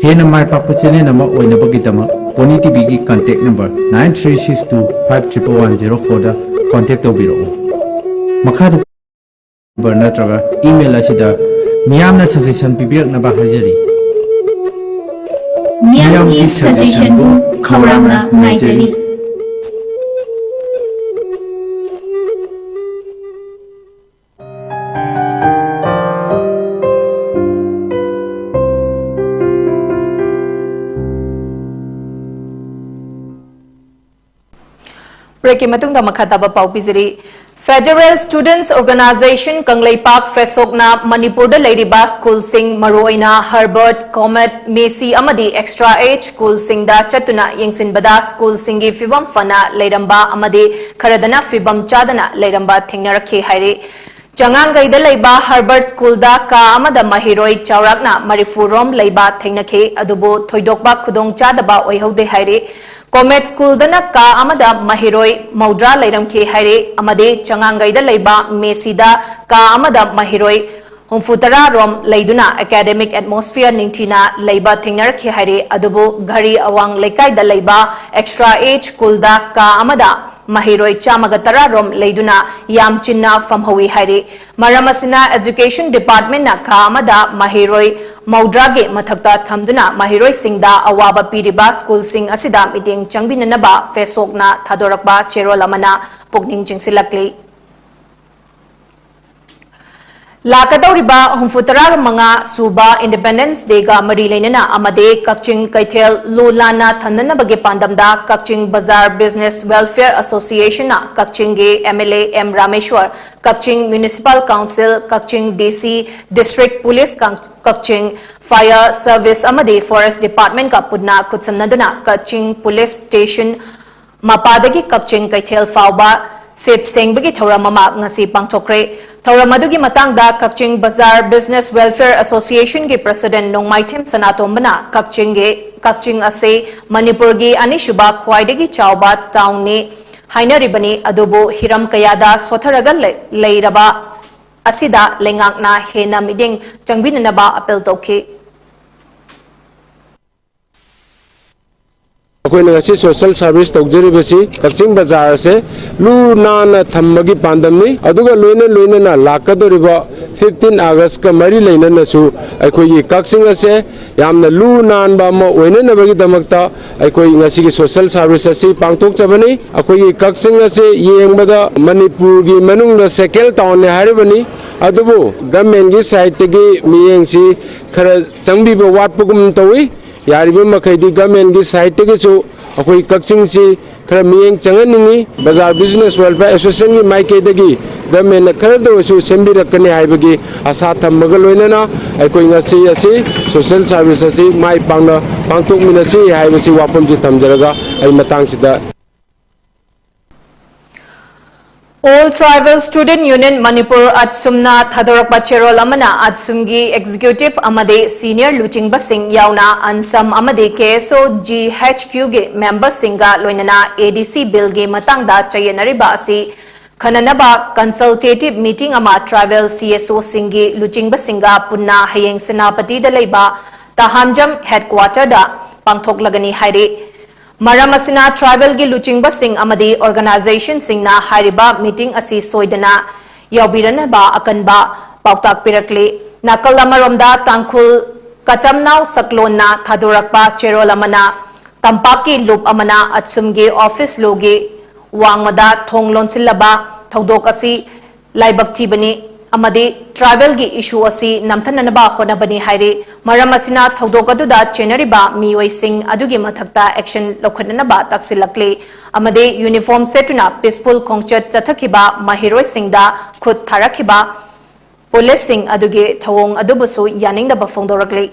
ꯍꯦꯟꯅ ꯃꯥꯏ ꯄꯥꯛꯄ channel ꯑꯃ ꯑꯣꯏꯅꯕꯒꯤꯗꯃꯛ pony ꯇꯤꯚꯤꯒꯤ contact number nine three six two five triple one zero fourꯗ contact ꯇꯧꯕꯤꯔꯛꯎ꯫ ꯃꯈꯥꯗ number ꯅꯠꯇ꯭ꯔꯒ email ꯑꯁꯤꯗ ꯃꯤꯌꯥꯝꯅ suggestion ꯄꯤꯕꯤꯔꯛꯅꯕ ꯍꯥꯏꯖꯔꯤ꯫ ꯃꯤꯌꯥꯝꯒꯤ suggestionꯕꯨ ꯈꯧꯔꯥꯡꯅ ꯉꯥꯏꯖꯔꯤ꯫ Breakꯀꯤ ꯃꯇꯨꯡꯗ ꯃꯈꯥ ꯇꯥꯕ ꯄꯥꯎ ꯄꯤꯖꯔꯤ꯫ Federal Students Organisation ꯀꯪꯂꯩꯄꯥꯛ ꯐꯦꯁꯣꯛꯅ ꯃꯅꯤꯄꯨꯔꯗ ꯂꯩꯔꯤꯕ ꯁ꯭ꯀꯨꯜꯁꯤꯡ, ꯃꯔꯨꯑꯣꯏꯅ ꯍꯔꯕꯔꯠ, ꯀꯣꯃꯦꯠ, ꯃꯦꯁꯤ ꯑꯃꯗꯤ ꯑꯦꯛꯁꯇ꯭ꯔꯥ ꯑꯦꯖ ꯁ꯭ꯀꯨꯜꯁꯤꯡꯗ ꯆꯠꯇꯨꯅ ꯌꯦꯡꯁꯤꯟꯕꯗ ꯁ꯭ꯀꯨꯜꯁꯤꯡꯒꯤ ꯐꯤꯕꯝ ꯐꯅ ꯂꯩꯔꯝꯕ ꯑꯃꯗꯤ ꯈꯔꯗꯅ ꯐꯤꯕꯝ ꯆꯥꯗꯅ ꯂꯩꯔꯝꯕ ꯊꯦꯡꯅꯔꯛꯈꯤ ꯍꯥꯏꯔꯤ꯫ ꯆꯉꯥꯡꯒꯩꯗ ꯂꯩꯕ ꯍꯔꯕꯔꯠ ꯁ꯭ꯀꯨꯜꯗ ꯀꯥ ꯑꯃꯗ ꯃꯍꯩꯔꯣꯏ ꯆꯥꯎꯔꯥꯛꯅ ꯃꯔꯤꯐꯨ ꯔꯣꯝ ꯂꯩꯕ ꯊꯦꯡꯅꯈꯤ, ꯑꯗꯨꯕꯨ ꯊꯣꯏꯗꯣꯛꯄ ꯈꯨꯗꯣꯡꯆꯥꯗꯕ ꯑꯣꯏꯍꯧꯗꯦ ꯍꯥꯏꯔꯤ꯫ ꯀꯣꯃꯦꯠ ꯁ꯭ꯀꯨꯜꯗꯅ ꯀꯥ ꯑꯃꯗ ꯃꯍꯩꯔꯣꯏ ꯃꯧꯗ꯭ꯔꯥ ꯂꯩꯔꯝꯈꯤ ꯍꯥꯏꯔꯤ, ꯑꯃꯗꯤ ꯆꯉꯥꯡꯒꯩꯗ ꯂꯩꯕ ꯃꯦꯁꯤꯗ ꯀꯥ ꯑꯃꯗ ꯃꯍꯩꯔꯣꯏ ꯍꯨꯝꯐꯨꯇꯔꯥ ꯔꯣꯝ ꯂꯩꯗꯨꯅ academic atmosphere ꯅꯤꯡꯊꯤꯅ ꯂꯩꯕ ꯊꯦꯡꯅꯔꯛꯈꯤ ꯍꯥꯏꯔꯤ꯫ ꯑꯗꯨꯕꯨ ꯘꯔꯤ ꯑꯋꯥꯡ ꯂꯩꯀꯥꯏꯗ ꯂꯩꯕ ꯑꯦꯛꯁꯇ꯭ꯔꯥ ꯑꯦꯖ ꯁ꯭ꯀꯨꯜꯗ ꯀꯥ ꯑꯃꯗ ꯃꯍꯩꯔꯣꯏ ꯆꯥꯝꯃꯒ ꯇꯔꯥ ꯔꯣꯝ ꯂꯩꯗꯨꯅ ꯌꯥꯝ ꯆꯤꯟꯅ ꯐꯝꯍꯧꯏ ꯍꯥꯏꯔꯤ꯫ ꯃꯔꯝ ꯑꯁꯤꯅ Education Departmentꯅ ꯀꯥ ꯑꯃꯗ ꯃꯍꯩꯔꯣꯏ ꯃꯧꯗ꯭ꯔꯥꯒꯤ ꯃꯊꯛꯇ ꯊꯝꯗꯨꯅ ꯃꯍꯩꯔꯣꯏꯁꯤꯡꯗ ꯑꯋꯥꯕ ꯄꯤꯔꯤꯕ ꯁ꯭ꯀꯨꯜꯁꯤꯡ ꯑꯁꯤꯗ ꯃꯤꯠꯌꯦꯡ ꯆꯪꯕꯤꯅꯅꯕ ꯐꯦꯁꯣꯛꯅ ꯊꯥꯗꯣꯔꯛꯄ ꯆꯦꯔꯣꯜ ꯑꯃꯅ ꯄꯨꯛꯅꯤꯡ ꯆꯤꯡꯁꯤꯜꯂꯛꯂꯤ꯫ ꯂꯥꯛꯀꯗꯧꯔꯤꯕ ꯍꯨꯝꯐꯨꯇꯔꯥ ꯃꯉꯥ ꯁꯨꯕ Independence Dayꯒ ꯃꯔꯤ ꯂꯩꯅꯅ ꯑꯃꯗꯤ ꯀꯛꯆꯤꯡ ꯀꯩꯊꯦꯜ ꯂꯨ ꯂꯥꯟꯅ ꯊꯝꯅꯅꯕꯒꯤ ꯄꯥꯟꯗꯝꯗ ꯀꯛꯆꯤꯡ ꯕꯖꯥꯔ Business Welfare Associationꯅ ꯀꯛꯆꯤꯡꯒꯤ MLA ꯑꯦꯝ ꯔꯥꯃꯦꯁ꯭ꯋꯔ, ꯀꯛꯆꯤꯡ Municipal Council, ꯀꯛꯆꯤꯡ DC, District Police ꯀꯥꯡ-, ꯀꯛꯆꯤꯡ Fire Service ꯑꯃꯗꯤ Forest Departmentꯀ ꯄꯨꯟꯅ ꯈꯨꯠꯁꯝꯅꯗꯨꯅ ꯀꯛꯆꯤꯡ Police Station ꯃꯄꯥꯗꯒꯤ ꯀꯛꯆꯤꯡ ꯀꯩꯊꯦꯜ ꯐꯥꯎꯕ ꯁꯤꯠ ꯁꯦꯡꯕꯒꯤ ꯊꯧꯔꯝ ꯑꯃ ꯉꯁꯤ ꯄꯥꯡꯊꯣꯛꯈ꯭ꯔꯦ꯫ ꯊꯧꯔꯝ ꯑꯗꯨꯒꯤ ꯃꯇꯥꯡꯗ ꯀꯛꯆꯤꯡ ꯕꯖꯥꯔ ꯕꯤꯖꯤꯅꯦꯁ ꯋꯦꯜꯐꯤꯌꯔ ꯑꯦꯁꯣꯁꯤꯌꯦꯁꯟꯒꯤ ꯄ꯭ꯔꯁꯤꯗꯦꯟꯠ ꯅꯣꯡꯃꯥꯏꯊꯦꯝ ꯁꯅꯥꯇꯣꯝꯕꯅ ꯀꯛꯆꯤꯡꯒꯤ, ꯀꯛꯆꯤꯡ ꯑꯁꯤ ꯃꯅꯤꯄꯨꯔꯒꯤ ꯑꯅꯤꯁꯨꯕ ꯈ꯭ꯋꯥꯏꯗꯒꯤ ꯆꯥꯎꯕ ꯇꯥꯎꯟꯅꯤ ꯍꯥꯏꯅꯔꯤꯕꯅꯤ, ꯑꯗꯨꯕꯨ ꯍꯤꯔꯝ ꯀꯌꯥꯗ ꯁꯣꯠꯊꯔꯒ ꯂꯩ-, ꯂꯩꯔꯕ ꯑꯁꯤꯗ ꯂꯩꯉꯥꯛꯅ ꯍꯦꯟꯅ ꯃꯤꯠꯌꯦꯡ ꯆꯪꯕꯤꯅꯅꯕ ꯑꯄꯤꯜ ꯇꯧꯈꯤ꯫ ꯑꯩꯈꯣꯏꯅ ꯉꯁꯤ ꯁꯣꯁꯦꯜ ꯁꯥꯔꯚꯤꯁ ꯇꯧꯖꯔꯤꯕꯁꯤ ꯀꯛꯆꯤꯡ ꯕꯖꯥꯔ ꯑꯁꯦ ꯂꯨ ꯅꯥꯟꯅ ꯊꯝꯕꯒꯤ ꯄꯥꯟꯗꯝꯅꯤ꯫ ꯑꯗꯨꯒ ꯂꯣꯏꯅ ꯂꯣꯏꯅꯅ ꯂꯥꯛꯀꯗꯧꯔꯤꯕ ꯐꯤꯐꯇꯤꯟ ꯑꯥꯒꯁꯀ ꯃꯔꯤ ꯂꯩꯅꯅꯁꯨ ꯑꯩꯈꯣꯏꯒꯤ ꯀꯛꯆꯤꯡ ꯑꯁꯦ ꯌꯥꯝꯅ ꯂꯨ ꯅꯥꯟꯕ ꯑꯃ ꯑꯣꯏꯅꯅꯕꯒꯤꯗꯃꯛꯇ ꯑꯩꯈꯣꯏ ꯉꯁꯤꯒꯤ ꯁꯣꯁꯦꯜ ꯁꯥꯔꯚꯤꯁ ꯑꯁꯤ ꯄꯥꯡꯊꯣꯛꯆꯕꯅꯤ꯫ ꯑꯩꯈꯣꯏꯒꯤ ꯀꯛꯆꯤꯡ ꯑꯁꯤ ꯌꯦꯡꯕꯗ ꯃꯅꯤꯄꯨꯔꯒꯤ ꯃꯅꯨꯡꯗ ꯁꯦꯀꯦꯟ ꯇꯥꯎꯟꯅꯤ ꯍꯥꯏꯔꯤꯕꯅꯤ꯫ ꯑꯗꯨꯕꯨ ꯒꯃꯦꯟꯒꯤ ꯁꯥꯏꯠꯇꯒꯤ ꯃꯤꯠꯌꯦꯡꯁꯤ ꯈꯔ ꯆꯪꯕꯤꯕ ꯋꯥꯠꯄꯒꯨꯝ ꯇꯧꯏ꯫ ꯌꯥꯔꯤꯕ ꯃꯈꯩꯗꯤ ꯒꯃꯦꯟꯒꯤ ꯁꯥꯏꯠꯇꯒꯤꯁꯨ ꯑꯩꯈꯣꯏ ꯀꯛꯆꯤꯡꯁꯤ ꯈꯔ ꯃꯤꯠꯌꯦꯡ ꯆꯪꯍꯟꯅꯤꯡꯏ꯫ ꯕꯖꯥꯔ ꯕꯤꯖꯤꯅꯦꯁ ꯋꯦꯜꯐꯤꯌꯔ ꯑꯦꯁꯣꯁꯤꯌꯦꯁꯟꯒꯤ ꯃꯥꯏꯀꯩꯗꯒꯤ ꯒꯃꯦꯟꯅ ꯈꯔꯗ ꯑꯣꯏꯔꯁꯨ ꯁꯦꯝꯕꯤꯔꯛꯀꯅꯤ ꯍꯥꯏꯕꯒꯤ ꯑꯥꯁꯥ ꯊꯝꯕꯒ ꯂꯣꯏꯅꯅ ꯑꯩꯈꯣꯏ ꯉꯁꯤ ꯑꯁꯤ ꯁꯣꯁꯦꯜ ꯁꯥꯔꯚꯤꯁ ꯑꯁꯤ ꯃꯥꯏ ꯄꯥꯛꯅ ꯄꯥꯡꯊꯣꯛꯃꯤꯟꯅꯁꯤ ꯍꯥꯏꯕꯁꯤ ꯋꯥꯐꯝꯁꯤ ꯊꯝꯖꯔꯒ ꯑꯩ ꯃꯇꯥꯡꯁꯤꯗ All Tribal Student Union Manipur, ꯑꯠꯁꯨꯝꯅ ꯊꯥꯗꯣꯔꯛꯄ ꯆꯦꯔꯣꯜ ꯑꯃꯅ ꯑꯠꯁꯨꯝꯒꯤ ꯑꯦꯛꯖꯤꯀ꯭ꯌꯨꯇꯤꯚ ꯑꯃꯗꯤ ꯁꯤꯅꯤꯌꯔ ꯂꯨꯆꯤꯡꯕꯁꯤꯡ ꯌꯥꯎꯅ ꯑꯟꯁꯝ ꯑꯃꯗꯤ ꯀꯦ ꯑꯦꯁ ꯑꯣ ꯖꯤ ꯑꯩꯆ ꯀ꯭ꯌꯨꯒꯤ ꯃꯦꯝꯕꯔꯁꯤꯡꯒ ꯂꯣꯏꯅꯅ ꯑꯦ ꯗꯤ ꯁꯤ ꯕꯤꯜꯒꯤ ꯃꯇꯥꯡꯗ ꯆꯌꯦꯠꯅꯔꯤꯕ ꯑꯁꯤ ꯈꯟꯅꯅꯕ ꯀꯟꯁꯜꯇꯦꯇꯤꯚ ꯃꯤꯇꯤꯡ ꯑꯃ ꯇ꯭ꯔꯥꯏꯕꯦꯜ ꯁꯤ ꯑꯦꯁ ꯑꯣꯁꯤꯡꯒꯤ ꯂꯨꯆꯤꯡꯕꯁꯤꯡꯒ ꯄꯨꯟꯅ ꯍꯌꯦꯡ ꯁꯦꯅꯥꯄꯇꯤꯗ ꯂꯩꯕ ꯇꯍꯥꯝꯖꯝ ꯍꯦꯗꯀ꯭ꯋꯥꯇꯔꯗ ꯄꯥꯡꯊꯣꯛꯂꯒꯅꯤ ꯍꯥꯏꯔꯤ꯫ ꯃꯔꯝ ꯑꯁꯤꯅ ꯇ꯭ꯔꯥꯏꯕꯦꯜꯒꯤ ꯂꯨꯆꯤꯡꯕꯁꯤꯡ ꯑꯃꯗꯤ ꯑꯣꯔꯒꯅꯥꯏꯖꯦꯁꯟꯁꯤꯡꯅ ꯍꯥꯏꯔꯤꯕ ꯃꯤꯇꯤꯡ ꯑꯁꯤ ꯁꯣꯏꯗꯅ ꯌꯥꯎꯕꯤꯔꯅꯕ ꯑꯀꯟꯕ ꯄꯥꯎꯇꯥꯛ ꯄꯤꯔꯛꯂꯤ꯫ ꯅꯥꯀꯜ ꯑꯃꯔꯣꯝꯗ ꯇꯥꯡꯈꯨꯜ ꯀꯆꯝꯅꯥꯎ ꯁꯛꯂꯣꯟꯅ ꯊꯥꯗꯣꯔꯛꯄ ꯆꯦꯔꯣꯜ ꯑꯃꯅ ꯇꯝꯄꯥꯛꯀꯤ ꯂꯨꯞ ꯑꯃꯅ ꯑꯠꯁꯨꯝꯒꯤ ꯑꯣꯐꯤꯁ ꯂꯣꯒꯤ ꯋꯥꯡꯃꯗ ꯊꯣꯡ ꯂꯣꯟꯁꯤꯜꯂꯕ ꯊꯧꯗꯣꯛ ꯑꯁꯤ ꯂꯥꯏꯕꯛ ꯊꯤꯕꯅꯤ ꯑꯃꯗꯤ ꯇ꯭ꯔꯥꯏꯕꯦꯜꯒꯤ ꯏꯁꯨ ꯑꯁꯤ ꯅꯝꯊꯅꯅꯕ ꯍꯣꯠꯅꯕꯅꯤ ꯍꯥꯏꯔꯤ꯫ ꯃꯔꯝ ꯑꯁꯤꯅ ꯊꯧꯗꯣꯛ ꯑꯗꯨꯗ ꯆꯦꯟꯅꯔꯤꯕ ꯃꯤꯑꯣꯏꯁꯤꯡ ꯑꯗꯨꯒꯤ ꯃꯊꯛꯇ ꯑꯦꯛꯁꯟ ꯂꯧꯈꯠꯅꯅꯕ ꯇꯥꯛꯁꯤꯜꯂꯛꯂꯤ ꯑꯃꯗꯤ ꯌꯨꯅꯤꯐꯣꯔꯝ ꯁꯦꯠꯇꯨꯅ ꯄꯤꯁꯐꯨꯜ ꯈꯣꯡꯆꯠ ꯆꯠꯊꯈꯤꯕ ꯃꯍꯩꯔꯣꯏꯁꯤꯡꯗ ꯈꯨꯠ ꯊꯥꯔꯛꯈꯤꯕ ꯄꯨꯂꯤꯁꯁꯤꯡ ꯑꯗꯨꯒꯤ ꯊꯧꯑꯣꯡ ꯑꯗꯨꯕꯨꯁꯨ ꯌꯥꯅꯤꯡꯗꯕ ꯐꯣꯡꯗꯣꯔꯛꯂꯤ꯫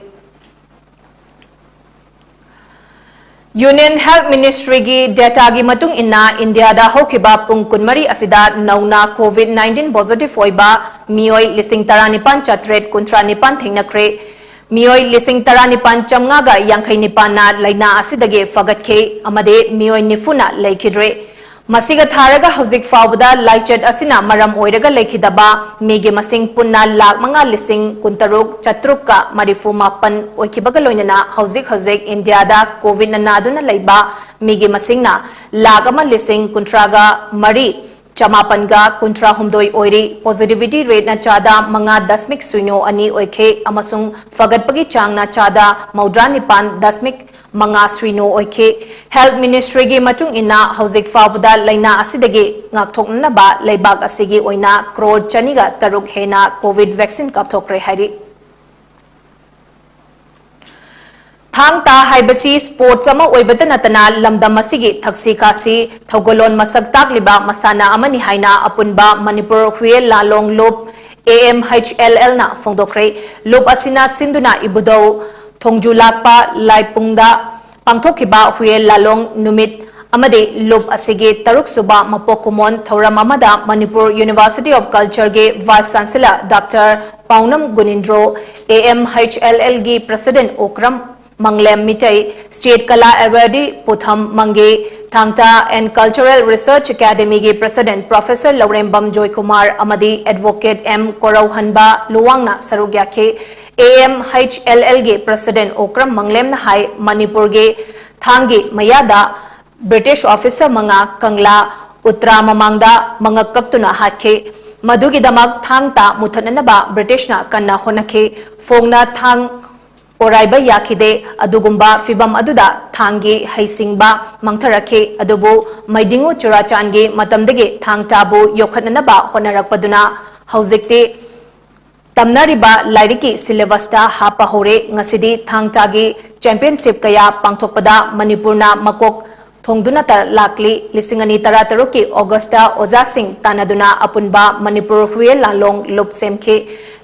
Union Health Ministry-ꯒꯤ data-ꯒꯤ ꯃꯇꯨꯡ ꯏꯟꯅ, ꯏꯟꯗꯤꯌꯥꯗ ꯍꯧꯈꯤꯕ ꯄꯨꯡ ꯀꯨꯟꯃꯔꯤ ꯑꯁꯤꯗ ꯅꯧꯅ COVID nineteen positive ꯑꯣꯏꯕ ꯃꯤꯑꯣꯏ ꯂꯤꯁꯤꯡ ꯇꯔꯥꯅꯤꯄꯥꯟ ꯆꯥꯇ꯭ꯔꯦꯠ ꯀꯨꯟꯊ꯭ꯔꯥ ꯅꯤꯄꯥꯟ ꯊꯦꯡꯅꯈ꯭ꯔꯦ꯫ ꯃꯤꯑꯣꯏ ꯂꯤꯁꯤꯡ ꯇꯔꯥꯅꯤꯄꯥꯟ ꯆꯥꯝꯃꯉꯥꯒ ꯌꯥꯡꯈꯩ ꯅꯤꯄꯥꯟꯅ ꯂꯥꯏꯅꯥ ꯑꯁꯤꯗꯒꯤ ꯐꯒꯠꯈꯤ ꯑꯃꯗꯤ ꯃꯤꯑꯣꯏ ꯅꯤꯐꯨꯅ ꯂꯩꯈꯤꯗ꯭ꯔꯦ꯫ ꯃꯁꯤꯒ ꯊꯥꯔꯒ ꯍꯧꯖꯤꯛ ꯐꯥꯎꯕꯗ ꯂꯥꯏꯆꯠ ꯑꯁꯤꯅ ꯃꯔꯝ ꯑꯣꯏꯔꯒ ꯂꯩꯈꯤꯗꯕ ꯃꯤꯒꯤ ꯃꯁꯤꯡ ꯄꯨꯟꯅ ꯂꯥꯈ ꯃꯉꯥ ꯂꯤꯁꯤꯡ ꯀꯨꯟꯇꯔꯨꯛ ꯆꯥꯇ꯭ꯔꯨꯛꯀ ꯃꯔꯤꯐꯨ ꯃꯥꯄꯟ ꯑꯣꯏꯈꯤꯕꯒ ꯂꯣꯏꯅꯅ ꯍꯧꯖꯤꯛ ꯍꯧꯖꯤꯛ ꯏꯟꯗꯤꯌꯥꯗ COVID-ꯅ ꯅꯥꯗꯨꯅ ꯂꯩꯕ ꯃꯤꯒꯤ ꯃꯁꯤꯡꯅ ꯂꯥꯈ ꯑꯃ ꯂꯤꯁꯤꯡ ꯀꯨꯟꯊ꯭ꯔꯥꯒ ꯃꯔꯤ ꯆꯃꯥꯄꯟꯒ ꯀꯨꯟꯊ꯭ꯔꯥ ꯍꯨꯝꯗꯣꯏ ꯑꯣꯏꯔꯤ꯫ Positivity rate-ꯅ ꯆꯥꯗ ꯃꯉꯥ ꯗꯁꯃꯤꯛ ꯁꯤꯅꯣ ꯑꯅꯤ ꯑꯣꯏꯈꯤ ꯑꯃꯁꯨꯡ ꯐꯒꯠꯄꯒꯤ ꯆꯥꯡꯅ ꯆꯥꯗ ꯃꯧꯗ꯭ꯔꯥ ꯅꯤꯄꯥꯟ ꯗꯁꯃꯤꯛ ꯃꯉꯥ ꯁꯤꯅꯣ ꯑꯣꯏꯈꯤ꯫ Health Ministry-ꯒꯤ ꯃꯇꯨꯡ ꯏꯟꯅ ꯍꯧꯖꯤꯛ ꯐꯥꯎꯕꯗ ꯂꯥꯏꯅꯥ ꯑꯁꯤꯗꯒꯤ ꯉꯥꯛꯊꯣꯛꯅꯅꯕ ꯂꯩꯕꯥꯛ ꯑꯁꯤꯒꯤ ꯑꯣꯏꯅ ꯀ꯭ꯔꯣꯔ ꯆꯅꯤꯒ ꯇꯔꯨꯛ ꯍꯦꯟꯅ COVID vaccine ꯀꯥꯞꯊꯣꯛꯈ꯭ꯔꯦ ꯍꯥꯏꯔꯤ꯫ ꯊꯥꯡ ꯇꯥ ꯍꯥꯏꯕꯁꯤ sports ꯑꯃ ꯑꯣꯏꯕꯇ ꯅꯠꯇꯅ ꯂꯝꯗꯝ ꯑꯁꯤꯒꯤ ꯊꯛꯁꯤ ꯈꯥꯁꯤ ꯊꯧꯒꯜꯂꯣꯟ ꯃꯁꯛ ꯇꯥꯛꯂꯤꯕ ꯃꯁꯥꯟꯅ ꯑꯃꯅꯤ ꯍꯥꯏꯅ ꯑꯄꯨꯟꯕ ꯃꯅꯤꯄꯨꯔ ꯍꯨꯌꯦꯜ ꯂꯥꯂꯣꯡ ꯂꯨꯞ, A M H L L-ꯅ ꯐꯣꯡꯗꯣꯛꯈ꯭ꯔꯦ꯫ ꯂꯨꯞ ꯑꯁꯤꯅ ꯁꯤꯟꯗꯨꯅ ꯏꯕꯨꯙꯧ ꯊꯣꯡꯖꯨ ꯂꯥꯛꯄ ꯂꯥꯏꯄꯨꯡꯗ ꯄꯥꯡꯊꯣꯛꯈꯤꯕ ꯍꯨꯌꯦꯜ ꯂꯥꯂꯣꯡ ꯅꯨꯃꯤꯠ ꯑꯃꯗꯤ ꯂꯨꯞ ꯑꯁꯤꯒꯤ ꯇꯔꯨꯛ ꯁꯨꯕ ꯃꯄꯣꯛ ꯀꯨꯝꯑꯣꯟ ꯊꯧꯔꯝ ꯑꯃꯗ Manipur University of Culture-ꯒꯤ Vice Chancellor Doctor ꯄꯥꯎꯅꯝ ꯒꯨꯅꯤꯟꯗ꯭ꯔꯣ, A M H L L-ꯒꯤ President Okram ꯃꯪꯂꯦꯝ Meitei, State Kala Award ꯄꯨꯊꯝ ꯃꯪꯒꯦ, ꯊꯥꯡꯇꯥ and Cultural Research Academy-ꯒꯤ President Professor ꯂꯧꯔꯦꯝꯕꯝ ꯖꯣꯏꯀꯨꯃꯥꯔ ꯑꯃꯗꯤ Advocate M ꯀꯣꯔꯧꯍꯟꯕ ꯂꯨꯋꯥꯡꯅ ꯁꯔꯨꯛ ꯌꯥꯈꯤ꯫ A M H L L-ꯒꯤ President Okram ꯃꯪꯂꯦꯝꯅ ꯍꯥꯏ, ꯃꯅꯤꯄꯨꯔꯒꯤ ꯊꯥꯡꯒꯤ ꯃꯌꯥꯗ British officer ꯃꯉꯥ ꯀꯪꯂꯥ ꯎꯇ꯭ꯔꯥ ꯃꯃꯥꯡꯗ ꯃꯉꯛ ꯀꯛꯇꯨꯅ ꯍꯥꯠꯈꯤ꯫ ꯃꯗꯨꯒꯤꯗꯃꯛ ꯊꯥꯡ ꯇꯥ ꯃꯨꯊꯠꯅꯅꯕ British-ꯅ ꯀꯟꯅ ꯍꯣꯠꯅꯈꯤ꯫ ꯐꯣꯡꯅ ꯊꯥꯡ ꯑꯣꯔꯥꯏꯕ ꯌꯥꯈꯤꯗꯦ꯫ ꯑꯗꯨꯒꯨꯝꯕ ꯐꯤꯚꯝ ꯑꯗꯨꯗ ꯊꯥꯡꯒꯤ ꯍꯩꯁꯤꯡꯕ ꯃꯥꯡꯊꯔꯛꯈꯤ꯫ ꯑꯗꯨꯕꯨ ꯃꯩꯗꯤꯡꯉꯨ ꯆꯨꯔꯥꯆꯥꯟꯒꯤ ꯃꯇꯝꯗꯒꯤ ꯊꯥꯡ ꯇꯥꯕꯨ ꯌꯣꯛꯈꯠꯅꯅꯕ ꯍꯣꯠꯅꯔꯛꯄꯗꯨꯅ ꯍꯧꯖꯤꯛꯇꯤ ꯇꯝꯅꯔꯤꯕ ꯂꯥꯏꯔꯤꯛꯀꯤ syllabus-ꯇ ꯍꯥꯞꯄ ꯍꯧꯔꯦ꯫ ꯉꯁꯤꯗꯤ ꯊꯥꯡ ꯇꯥꯒꯤ championship ꯀꯌꯥ ꯄꯥꯡꯊꯣꯛꯄꯗ ꯃꯅꯤꯄꯨꯔꯅ ꯃꯀꯣꯛ ꯊꯣꯡꯗꯨꯅꯇ ꯂꯥꯛꯂꯤ꯫ ꯂꯤꯁꯤꯡ ꯑꯅꯤ ꯇꯔꯥꯇꯔꯨꯛꯀꯤ August-ꯇ ꯑꯣꯖꯥꯁꯤꯡ ꯇꯥꯟꯅꯗꯨꯅ ꯑꯄꯨꯟꯕ ꯃꯅꯤꯄꯨꯔ ꯍꯨꯌꯦꯜ ꯂꯥꯂꯣꯡ ꯂꯨꯞ ꯁꯦꯝꯈꯤ꯫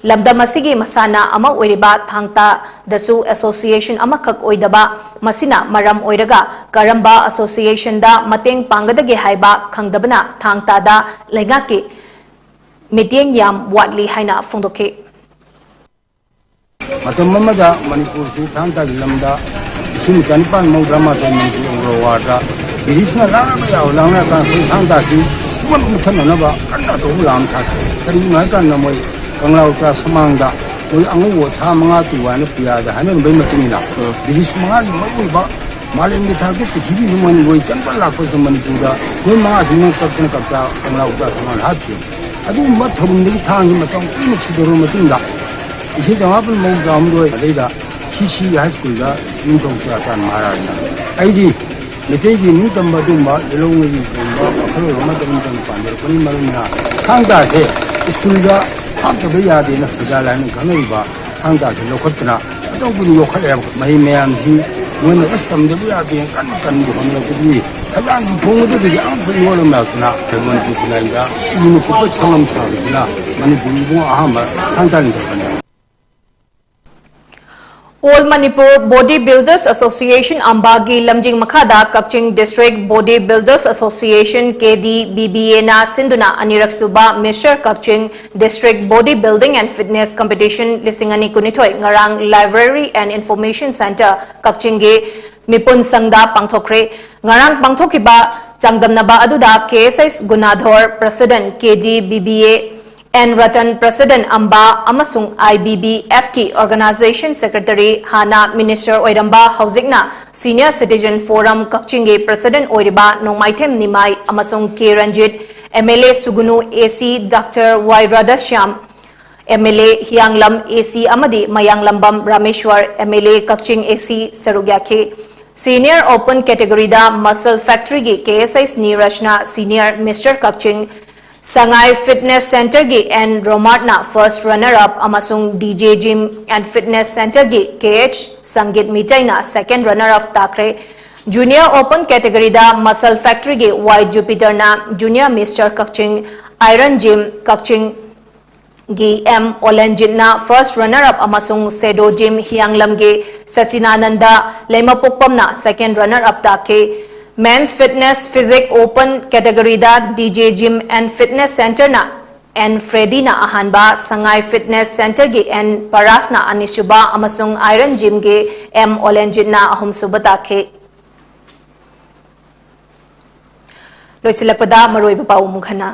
ꯂꯝꯗꯝ ꯑꯁꯤꯒꯤ ꯃꯁꯥꯟꯅ ꯑꯃ ꯑꯣꯏꯔꯤꯕ ꯊꯥꯡ ꯇꯥꯗꯁꯨ ꯑꯦꯁꯣꯁꯤꯌꯦꯁꯟ ꯑꯃꯈꯛ ꯑꯣꯏꯗꯕ, ꯃꯁꯤꯅ ꯃꯔꯝ ꯑꯣꯏꯔꯒ ꯀꯔꯝꯕ ꯑꯦꯁꯣꯁꯤꯌꯦꯁꯟꯗ ꯃꯇꯦꯡ ꯄꯥꯡꯒꯗꯒꯦ ꯍꯥꯏꯕ ꯈꯪꯗꯕꯅ ꯊꯥꯡ ꯇꯥꯗ ꯂꯩꯉꯥꯛꯀꯤ ꯃꯤꯠꯌꯦꯡ ꯌꯥꯝ ꯋꯥꯠꯂꯤ ꯍꯥꯏꯅ ꯐꯣꯡꯗꯣꯛꯈꯤ꯫ ꯃꯇꯝ ꯑꯃꯗ ꯃꯅꯤꯄꯨꯔꯁꯤ ꯊꯥꯡ ꯇꯥꯒꯤ ꯂꯝꯗ ꯂꯤꯁꯤꯡ ꯆꯅꯤꯄꯥꯟ ꯃꯧꯗ꯭ꯔꯥ ꯃꯥꯊꯣꯏ ꯃꯅꯤꯄꯨꯔ ꯑꯪꯒ꯭ꯔꯋꯥꯔꯗ ꯕ꯭ꯔꯤꯇꯤꯁꯅ ꯂꯥꯛꯅꯕ ꯌꯥꯕ ꯂꯥꯛꯅꯔꯀꯥꯟꯗ ꯑꯩꯈꯣꯏ ꯊꯥꯡ ꯇꯥꯁꯤ ꯄꯨꯝꯕ ꯃꯨꯠꯊꯠꯅꯅꯕ ꯀꯟꯅ ꯑꯆꯧꯕ ꯂꯥꯟ ꯊꯥꯈꯤ꯫ ꯀꯔꯤꯒꯤꯅꯣ ꯍꯥꯏ ꯀꯥꯟꯗ ꯃꯣꯏ ꯀꯪꯂꯥ ꯎꯇ꯭ꯔꯥ ꯁꯃꯥꯡꯗ ꯃꯣꯏ ꯑꯉꯧꯕ ꯊꯥ ꯃꯉꯥ ꯇꯨ ꯍꯥꯏꯅ ꯄꯤꯌꯥꯗ ꯍꯥꯏꯅꯔꯝꯕꯒꯤ ꯃꯇꯨꯡ ꯏꯟꯅ ꯕ꯭ꯔꯤꯇꯤꯁ ꯃꯉꯥꯒꯤ ꯃꯔꯨꯑꯣꯏꯕ ꯃꯥꯂꯦꯝꯒꯤ ꯊꯥꯛꯇ ꯄ꯭ꯔꯤꯊꯤꯕꯤꯁꯤ ꯃꯣꯏꯅ ꯂꯣꯏ ꯆꯪꯕ ꯂꯥꯛꯄꯁꯤꯗ ꯃꯅꯤꯄꯨꯔꯗ ꯃꯣꯏ ꯃꯉꯥꯁꯤ ꯃꯣꯏ ꯀꯛꯇꯅ ꯀꯛꯇ ꯀꯪꯂꯥ ꯎꯇ꯭ꯔꯥ ꯁꯃꯥꯡꯗ ꯍꯥꯠꯈꯤ꯫ ꯑꯗꯨꯒꯨꯝꯕ ꯊꯧꯔꯝꯗꯒꯤ ꯊꯥꯡꯁꯤ ꯃꯇꯝ ꯀꯨꯏꯅ ꯁꯤꯗꯧꯔꯕ ꯃꯇꯨꯡꯗ ꯏꯁꯤꯡ ꯆꯃꯥꯄꯜ ꯃꯧꯗ꯭ꯔꯥꯍꯨꯝꯗꯣꯏ ꯑꯗꯩꯗ ꯁꯤ ꯁꯤ ꯍꯥꯏ ꯁ꯭ꯀꯨꯜꯗ ꯅꯤꯡꯊꯧ ꯆꯨꯔꯥꯆꯥꯟ ꯃꯍꯥꯔꯥꯖꯅ ꯑꯩꯗꯤ ꯃꯩꯇꯩꯒꯤ ꯅꯤꯡꯇꯝꯕ ꯑꯗꯨꯒꯨꯝꯕ ꯌꯦꯜꯍꯧꯉꯩꯒꯤ ꯀꯩꯒꯨꯝꯕ ꯋꯥꯈꯜꯂꯣꯟ ꯑꯃꯗ ꯅꯤꯡꯇꯝꯕ ꯄꯥꯟꯖꯔꯛꯄꯅ ꯃꯔꯝꯅ ꯊꯥꯡ ꯇꯥꯁꯦ ꯁ꯭ꯀꯨꯜꯗ ꯍꯥꯞꯇꯕ ꯌꯥꯗꯦꯅ ꯁꯖꯥ ꯂꯥꯏꯅ ꯈꯪꯅꯔꯤꯕ ꯊꯥꯡ ꯇꯥꯁꯦ ꯂꯧꯈꯠꯇꯅ ꯑꯇꯣꯞꯄꯗꯤ ꯌꯣꯛꯈꯠꯂꯦꯕ꯫ ꯃꯍꯩ ꯃꯌꯥꯝꯁꯤ ꯃꯣꯏꯅ ꯑꯁ ꯇꯝꯗꯕ ꯌꯥꯗꯦꯅ ꯀꯟꯅ ꯀꯟꯕ ꯍꯣꯠꯅꯔꯛꯄꯗꯒꯤ ꯈꯖꯥꯡꯒꯤ ꯐꯣꯡꯕꯗꯒꯤ ꯑꯃꯨꯛ ꯌꯣꯜꯂꯝꯂꯛꯇꯅ ꯃꯅꯤꯄꯨꯔ ꯈꯨꯟꯅꯥꯏꯗ ꯏꯕꯨꯡꯅ ꯀꯨꯞꯄ ꯁꯪꯉꯝ ꯁꯥꯕꯁꯤꯅ ꯃꯅꯤꯄꯨꯔ ꯏꯕꯨꯡ ꯑꯍꯥꯟꯕ ꯊꯥꯡ ꯇꯥ ꯂꯤꯡꯈꯠꯄꯅꯦ꯫ All Manipur Body Builders Association ꯑꯝꯕꯥꯒꯤ ꯂꯝꯖꯤꯡ ꯃꯈꯥꯗ ꯀꯛꯆꯤꯡ District Body Builders Association, K D B B A ꯅ ꯁꯤꯟꯗꯨꯅ ꯑꯅꯤꯔꯛ ꯁꯨꯕ Mister Kakching District Body Building and Fitness Competition ꯂꯤꯁꯤꯡ ꯑꯅꯤ ꯀꯨꯟꯅꯤꯊꯣꯏ ꯉꯔꯥꯡ Library and Information Centre ꯀꯛꯆꯤꯡꯒꯤ ꯃꯤꯄꯨꯟ ꯁꯪꯗ ꯄꯥꯡꯊꯣꯛꯈ꯭ꯔꯦ꯫ ꯉꯔꯥꯡ ꯄꯥꯡꯊꯣꯛꯈꯤꯕ ꯆꯥꯡꯗꯝꯅꯕ ꯑꯗꯨꯗ K S S ꯒꯨꯅꯥꯙꯣꯔ, President K D B B A, N Ratan, President ꯑꯝꯕꯥ, ꯑꯃꯁꯨꯡ I B B F ꯀꯤ Organization Secretary, ꯍꯥꯟꯅ Minister ꯑꯣꯏꯔꯝꯕ, ꯍꯧꯖꯤꯛꯅ Senior Citizen Forum ꯀꯛꯆꯤꯡꯒꯤ President ꯑꯣꯏꯔꯤꯕ ꯅꯣꯡꯃꯥꯏꯊꯦꯝ ꯅꯤꯃꯥꯏ ꯑꯃꯁꯨꯡ K Ranjit, M L A ꯁꯨꯒꯨꯅꯨ, A C Doctor Y Radhashyam, M L A ꯍꯤꯌꯥꯡꯂꯝ, A C ꯑꯃꯗꯤ ꯃꯌꯥꯡꯂꯝꯕꯝ ꯔꯥꯃꯦꯁ꯭ꯋꯔ, M L A Kakching, A C ꯁꯔꯨꯛ ꯌꯥꯈꯤ꯫ Senior Open Category ꯗ Muscle Factory ꯒꯤ K S S ꯅꯤꯔꯖꯅ Senior Mister ꯀꯛꯆꯤꯡ, ꯁꯉꯥꯏ Fitness Centre ꯒꯤ N ꯔꯣꯃꯥꯔꯠꯅ First Runner Up ꯑꯃꯁꯨꯡ D J Gym and Fitness Centre ꯒꯤ K H ꯁꯪꯒꯤꯠ ꯃꯤꯇꯩꯅ Second Runner Up ꯇꯥꯈ꯭ꯔꯦ꯫ Junior Open Category ꯗ Muscle Factory ꯒꯤ Y Jupiter ꯅ Junior Mister ꯀꯛꯆꯤꯡ, Iron Gym ꯀꯛꯆꯤꯡ, ꯒꯤ M ꯑꯣꯂꯦꯟꯖꯤꯠꯅ first runner up ꯑꯃꯁꯨꯡ ꯁꯦꯗꯣ gym ꯍꯤꯌꯥꯡꯂꯝꯒꯤ ꯁꯆꯤꯅꯥꯅꯟꯗ ꯂꯩꯃꯄꯣꯛꯄꯝꯅ second runner up ꯇꯥꯈꯤ꯫ Men's Fitness Physique Open category the D J Gym and Fitness Centre ꯅ and ꯐ꯭ꯔꯦꯗꯤꯅ ꯑꯍꯥꯟꯕ, ꯁꯉꯥꯏ Fitness Centre ꯒꯤ and ꯄꯔꯥꯁꯅ ꯑꯅꯤꯁꯨꯕ ꯑꯃꯁꯨꯡ Iron Gym ꯒꯤ ꯑꯦꯝ ꯑꯣꯂꯦꯟꯖꯤꯠꯅ ꯑꯍꯨꯝꯁꯨꯕ ꯇꯥꯈꯤ꯫ ꯂꯣꯏꯁꯤꯜꯂꯛꯄꯗ ꯃꯔꯨꯑꯣꯏꯕ ꯄꯥꯎ ꯑꯃꯨꯛ ꯍꯟꯅ꯫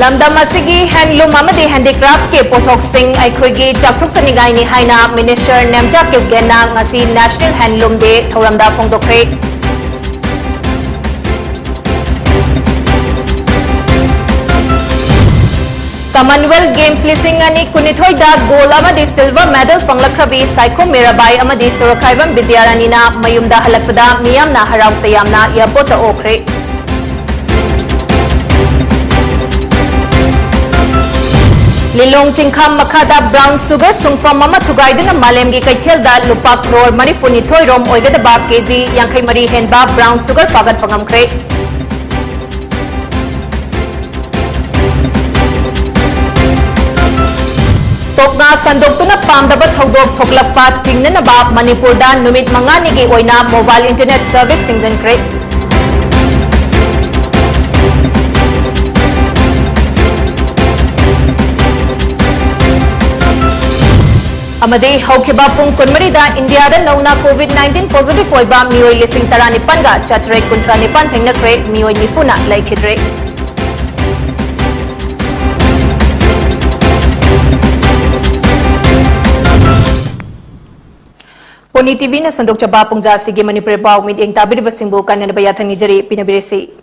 ꯂꯝꯗꯝ ꯑꯁꯤꯒꯤ handloom ꯑꯃꯗꯤ handicrafts ꯀꯤ ꯄꯣꯠꯊꯣꯛꯁꯤꯡ ꯑꯩꯈꯣꯏꯒꯤ ꯆꯥꯎꯊꯣꯛꯆꯅꯤꯡꯉꯥꯏꯅꯤ ꯍꯥꯏꯅ Minister ꯅꯦꯝꯆꯥ ꯀꯤꯞꯒꯦꯟꯅ ꯉꯁꯤ National Handloom Day ꯊꯧꯔꯝꯗ ꯐꯣꯡꯗꯣꯛꯈ꯭ꯔꯦ꯫ Commonwealth Games ꯂꯤꯁꯤꯡ ꯑꯅꯤ ꯀꯨꯟꯅꯤꯊꯣꯏꯗ gold ꯑꯃꯗꯤ silver medal ꯐꯪꯂꯛꯈ꯭ꯔꯕꯤ ꯁꯥꯏꯈꯣꯝ ꯃꯤꯔꯥꯕꯥꯏ ꯑꯃꯗꯤ ꯁꯣꯔꯣꯛꯈꯥꯏꯕꯝ ꯕꯤꯗ꯭ꯌꯥꯔꯥꯅꯤꯅ ꯃꯌꯨꯝꯗ ꯍꯜꯂꯛꯄꯗ ꯃꯤꯌꯥꯝꯅ ꯍꯔꯥꯎ ꯇꯌꯥꯝꯅ airport ꯇ ꯑꯣꯛꯈ꯭ꯔꯦ꯫ ꯂꯤꯂꯣꯡ ꯆꯤꯡꯈꯥ ꯃꯈꯥꯗ brown sugar ꯁꯨꯡꯐꯝ ꯑꯃ ꯊꯨꯒꯥꯏꯗꯨꯅ ꯃꯥꯂꯦꯝꯒꯤ ꯀꯩꯊꯦꯜꯗ ꯂꯨꯄꯥ ꯀ꯭ꯔꯣꯔ ꯃꯔꯤꯐꯨꯅꯤꯊꯣꯏ ꯔꯣꯝ ꯑꯣꯏꯒꯗꯕ ꯀꯦꯖꯤ ꯌꯥꯡꯈꯩ ꯃꯔꯤ ꯍꯦꯟꯕ brown sugar ꯐꯥꯒꯠꯄ ꯉꯝꯈ꯭ꯔꯦ꯫ ꯇꯣꯛꯅ ꯁꯟꯗꯣꯛꯇꯨꯅ ꯄꯥꯝꯗꯕ ꯊꯧꯗꯣꯛ ꯊꯣꯛꯂꯛꯄ ꯊꯤꯡꯅꯅꯕ ꯃꯅꯤꯄꯨꯔꯗ ꯅꯨꯃꯤꯠ ꯃꯉꯥꯅꯤꯒꯤ ꯑꯣꯏꯅ mobile internet service ꯊꯤꯡꯖꯤꯟꯈ꯭ꯔꯦ꯫ ꯑꯃꯗꯤ ꯍꯧꯈꯤꯕ ꯄꯨꯡ ꯀꯨꯟꯃꯔꯤꯗ ꯏꯟꯗꯤꯌꯥꯗ ꯅꯧꯅ COVID nineteen positive ꯑꯣꯏꯕ ꯃꯤꯑꯣꯏ ꯂꯤꯁꯤꯡ ꯇꯔꯥꯅꯤꯄꯥꯟꯒ ꯆꯥꯇ꯭ꯔꯦꯠ ꯀꯨꯟꯊ꯭ꯔꯥ ꯅꯤꯄꯥꯟ ꯊꯦꯡꯅꯈ꯭ꯔꯦ, ꯃꯤꯑꯣꯏ ꯅꯤꯐꯨꯅ ꯂꯩꯈꯤꯗ꯭ꯔꯦ꯫ ꯄꯣꯅꯤ ꯇꯤꯚꯤꯅ ꯁꯟꯗꯣꯛꯆꯕ ꯄꯨꯡꯖꯥ ꯑꯁꯤꯒꯤ ꯃꯅꯤꯄꯨꯔꯤ ꯄꯥꯎ ꯃꯤꯠꯌꯦꯡ ꯇꯥꯕꯤꯔꯤꯕꯁꯤꯡꯕꯨ ꯀꯥꯏꯅꯅꯕ ꯌꯥꯊꯪ ꯅꯤꯖꯔꯤ, ꯄꯤꯅꯕꯤꯔꯁꯤ꯫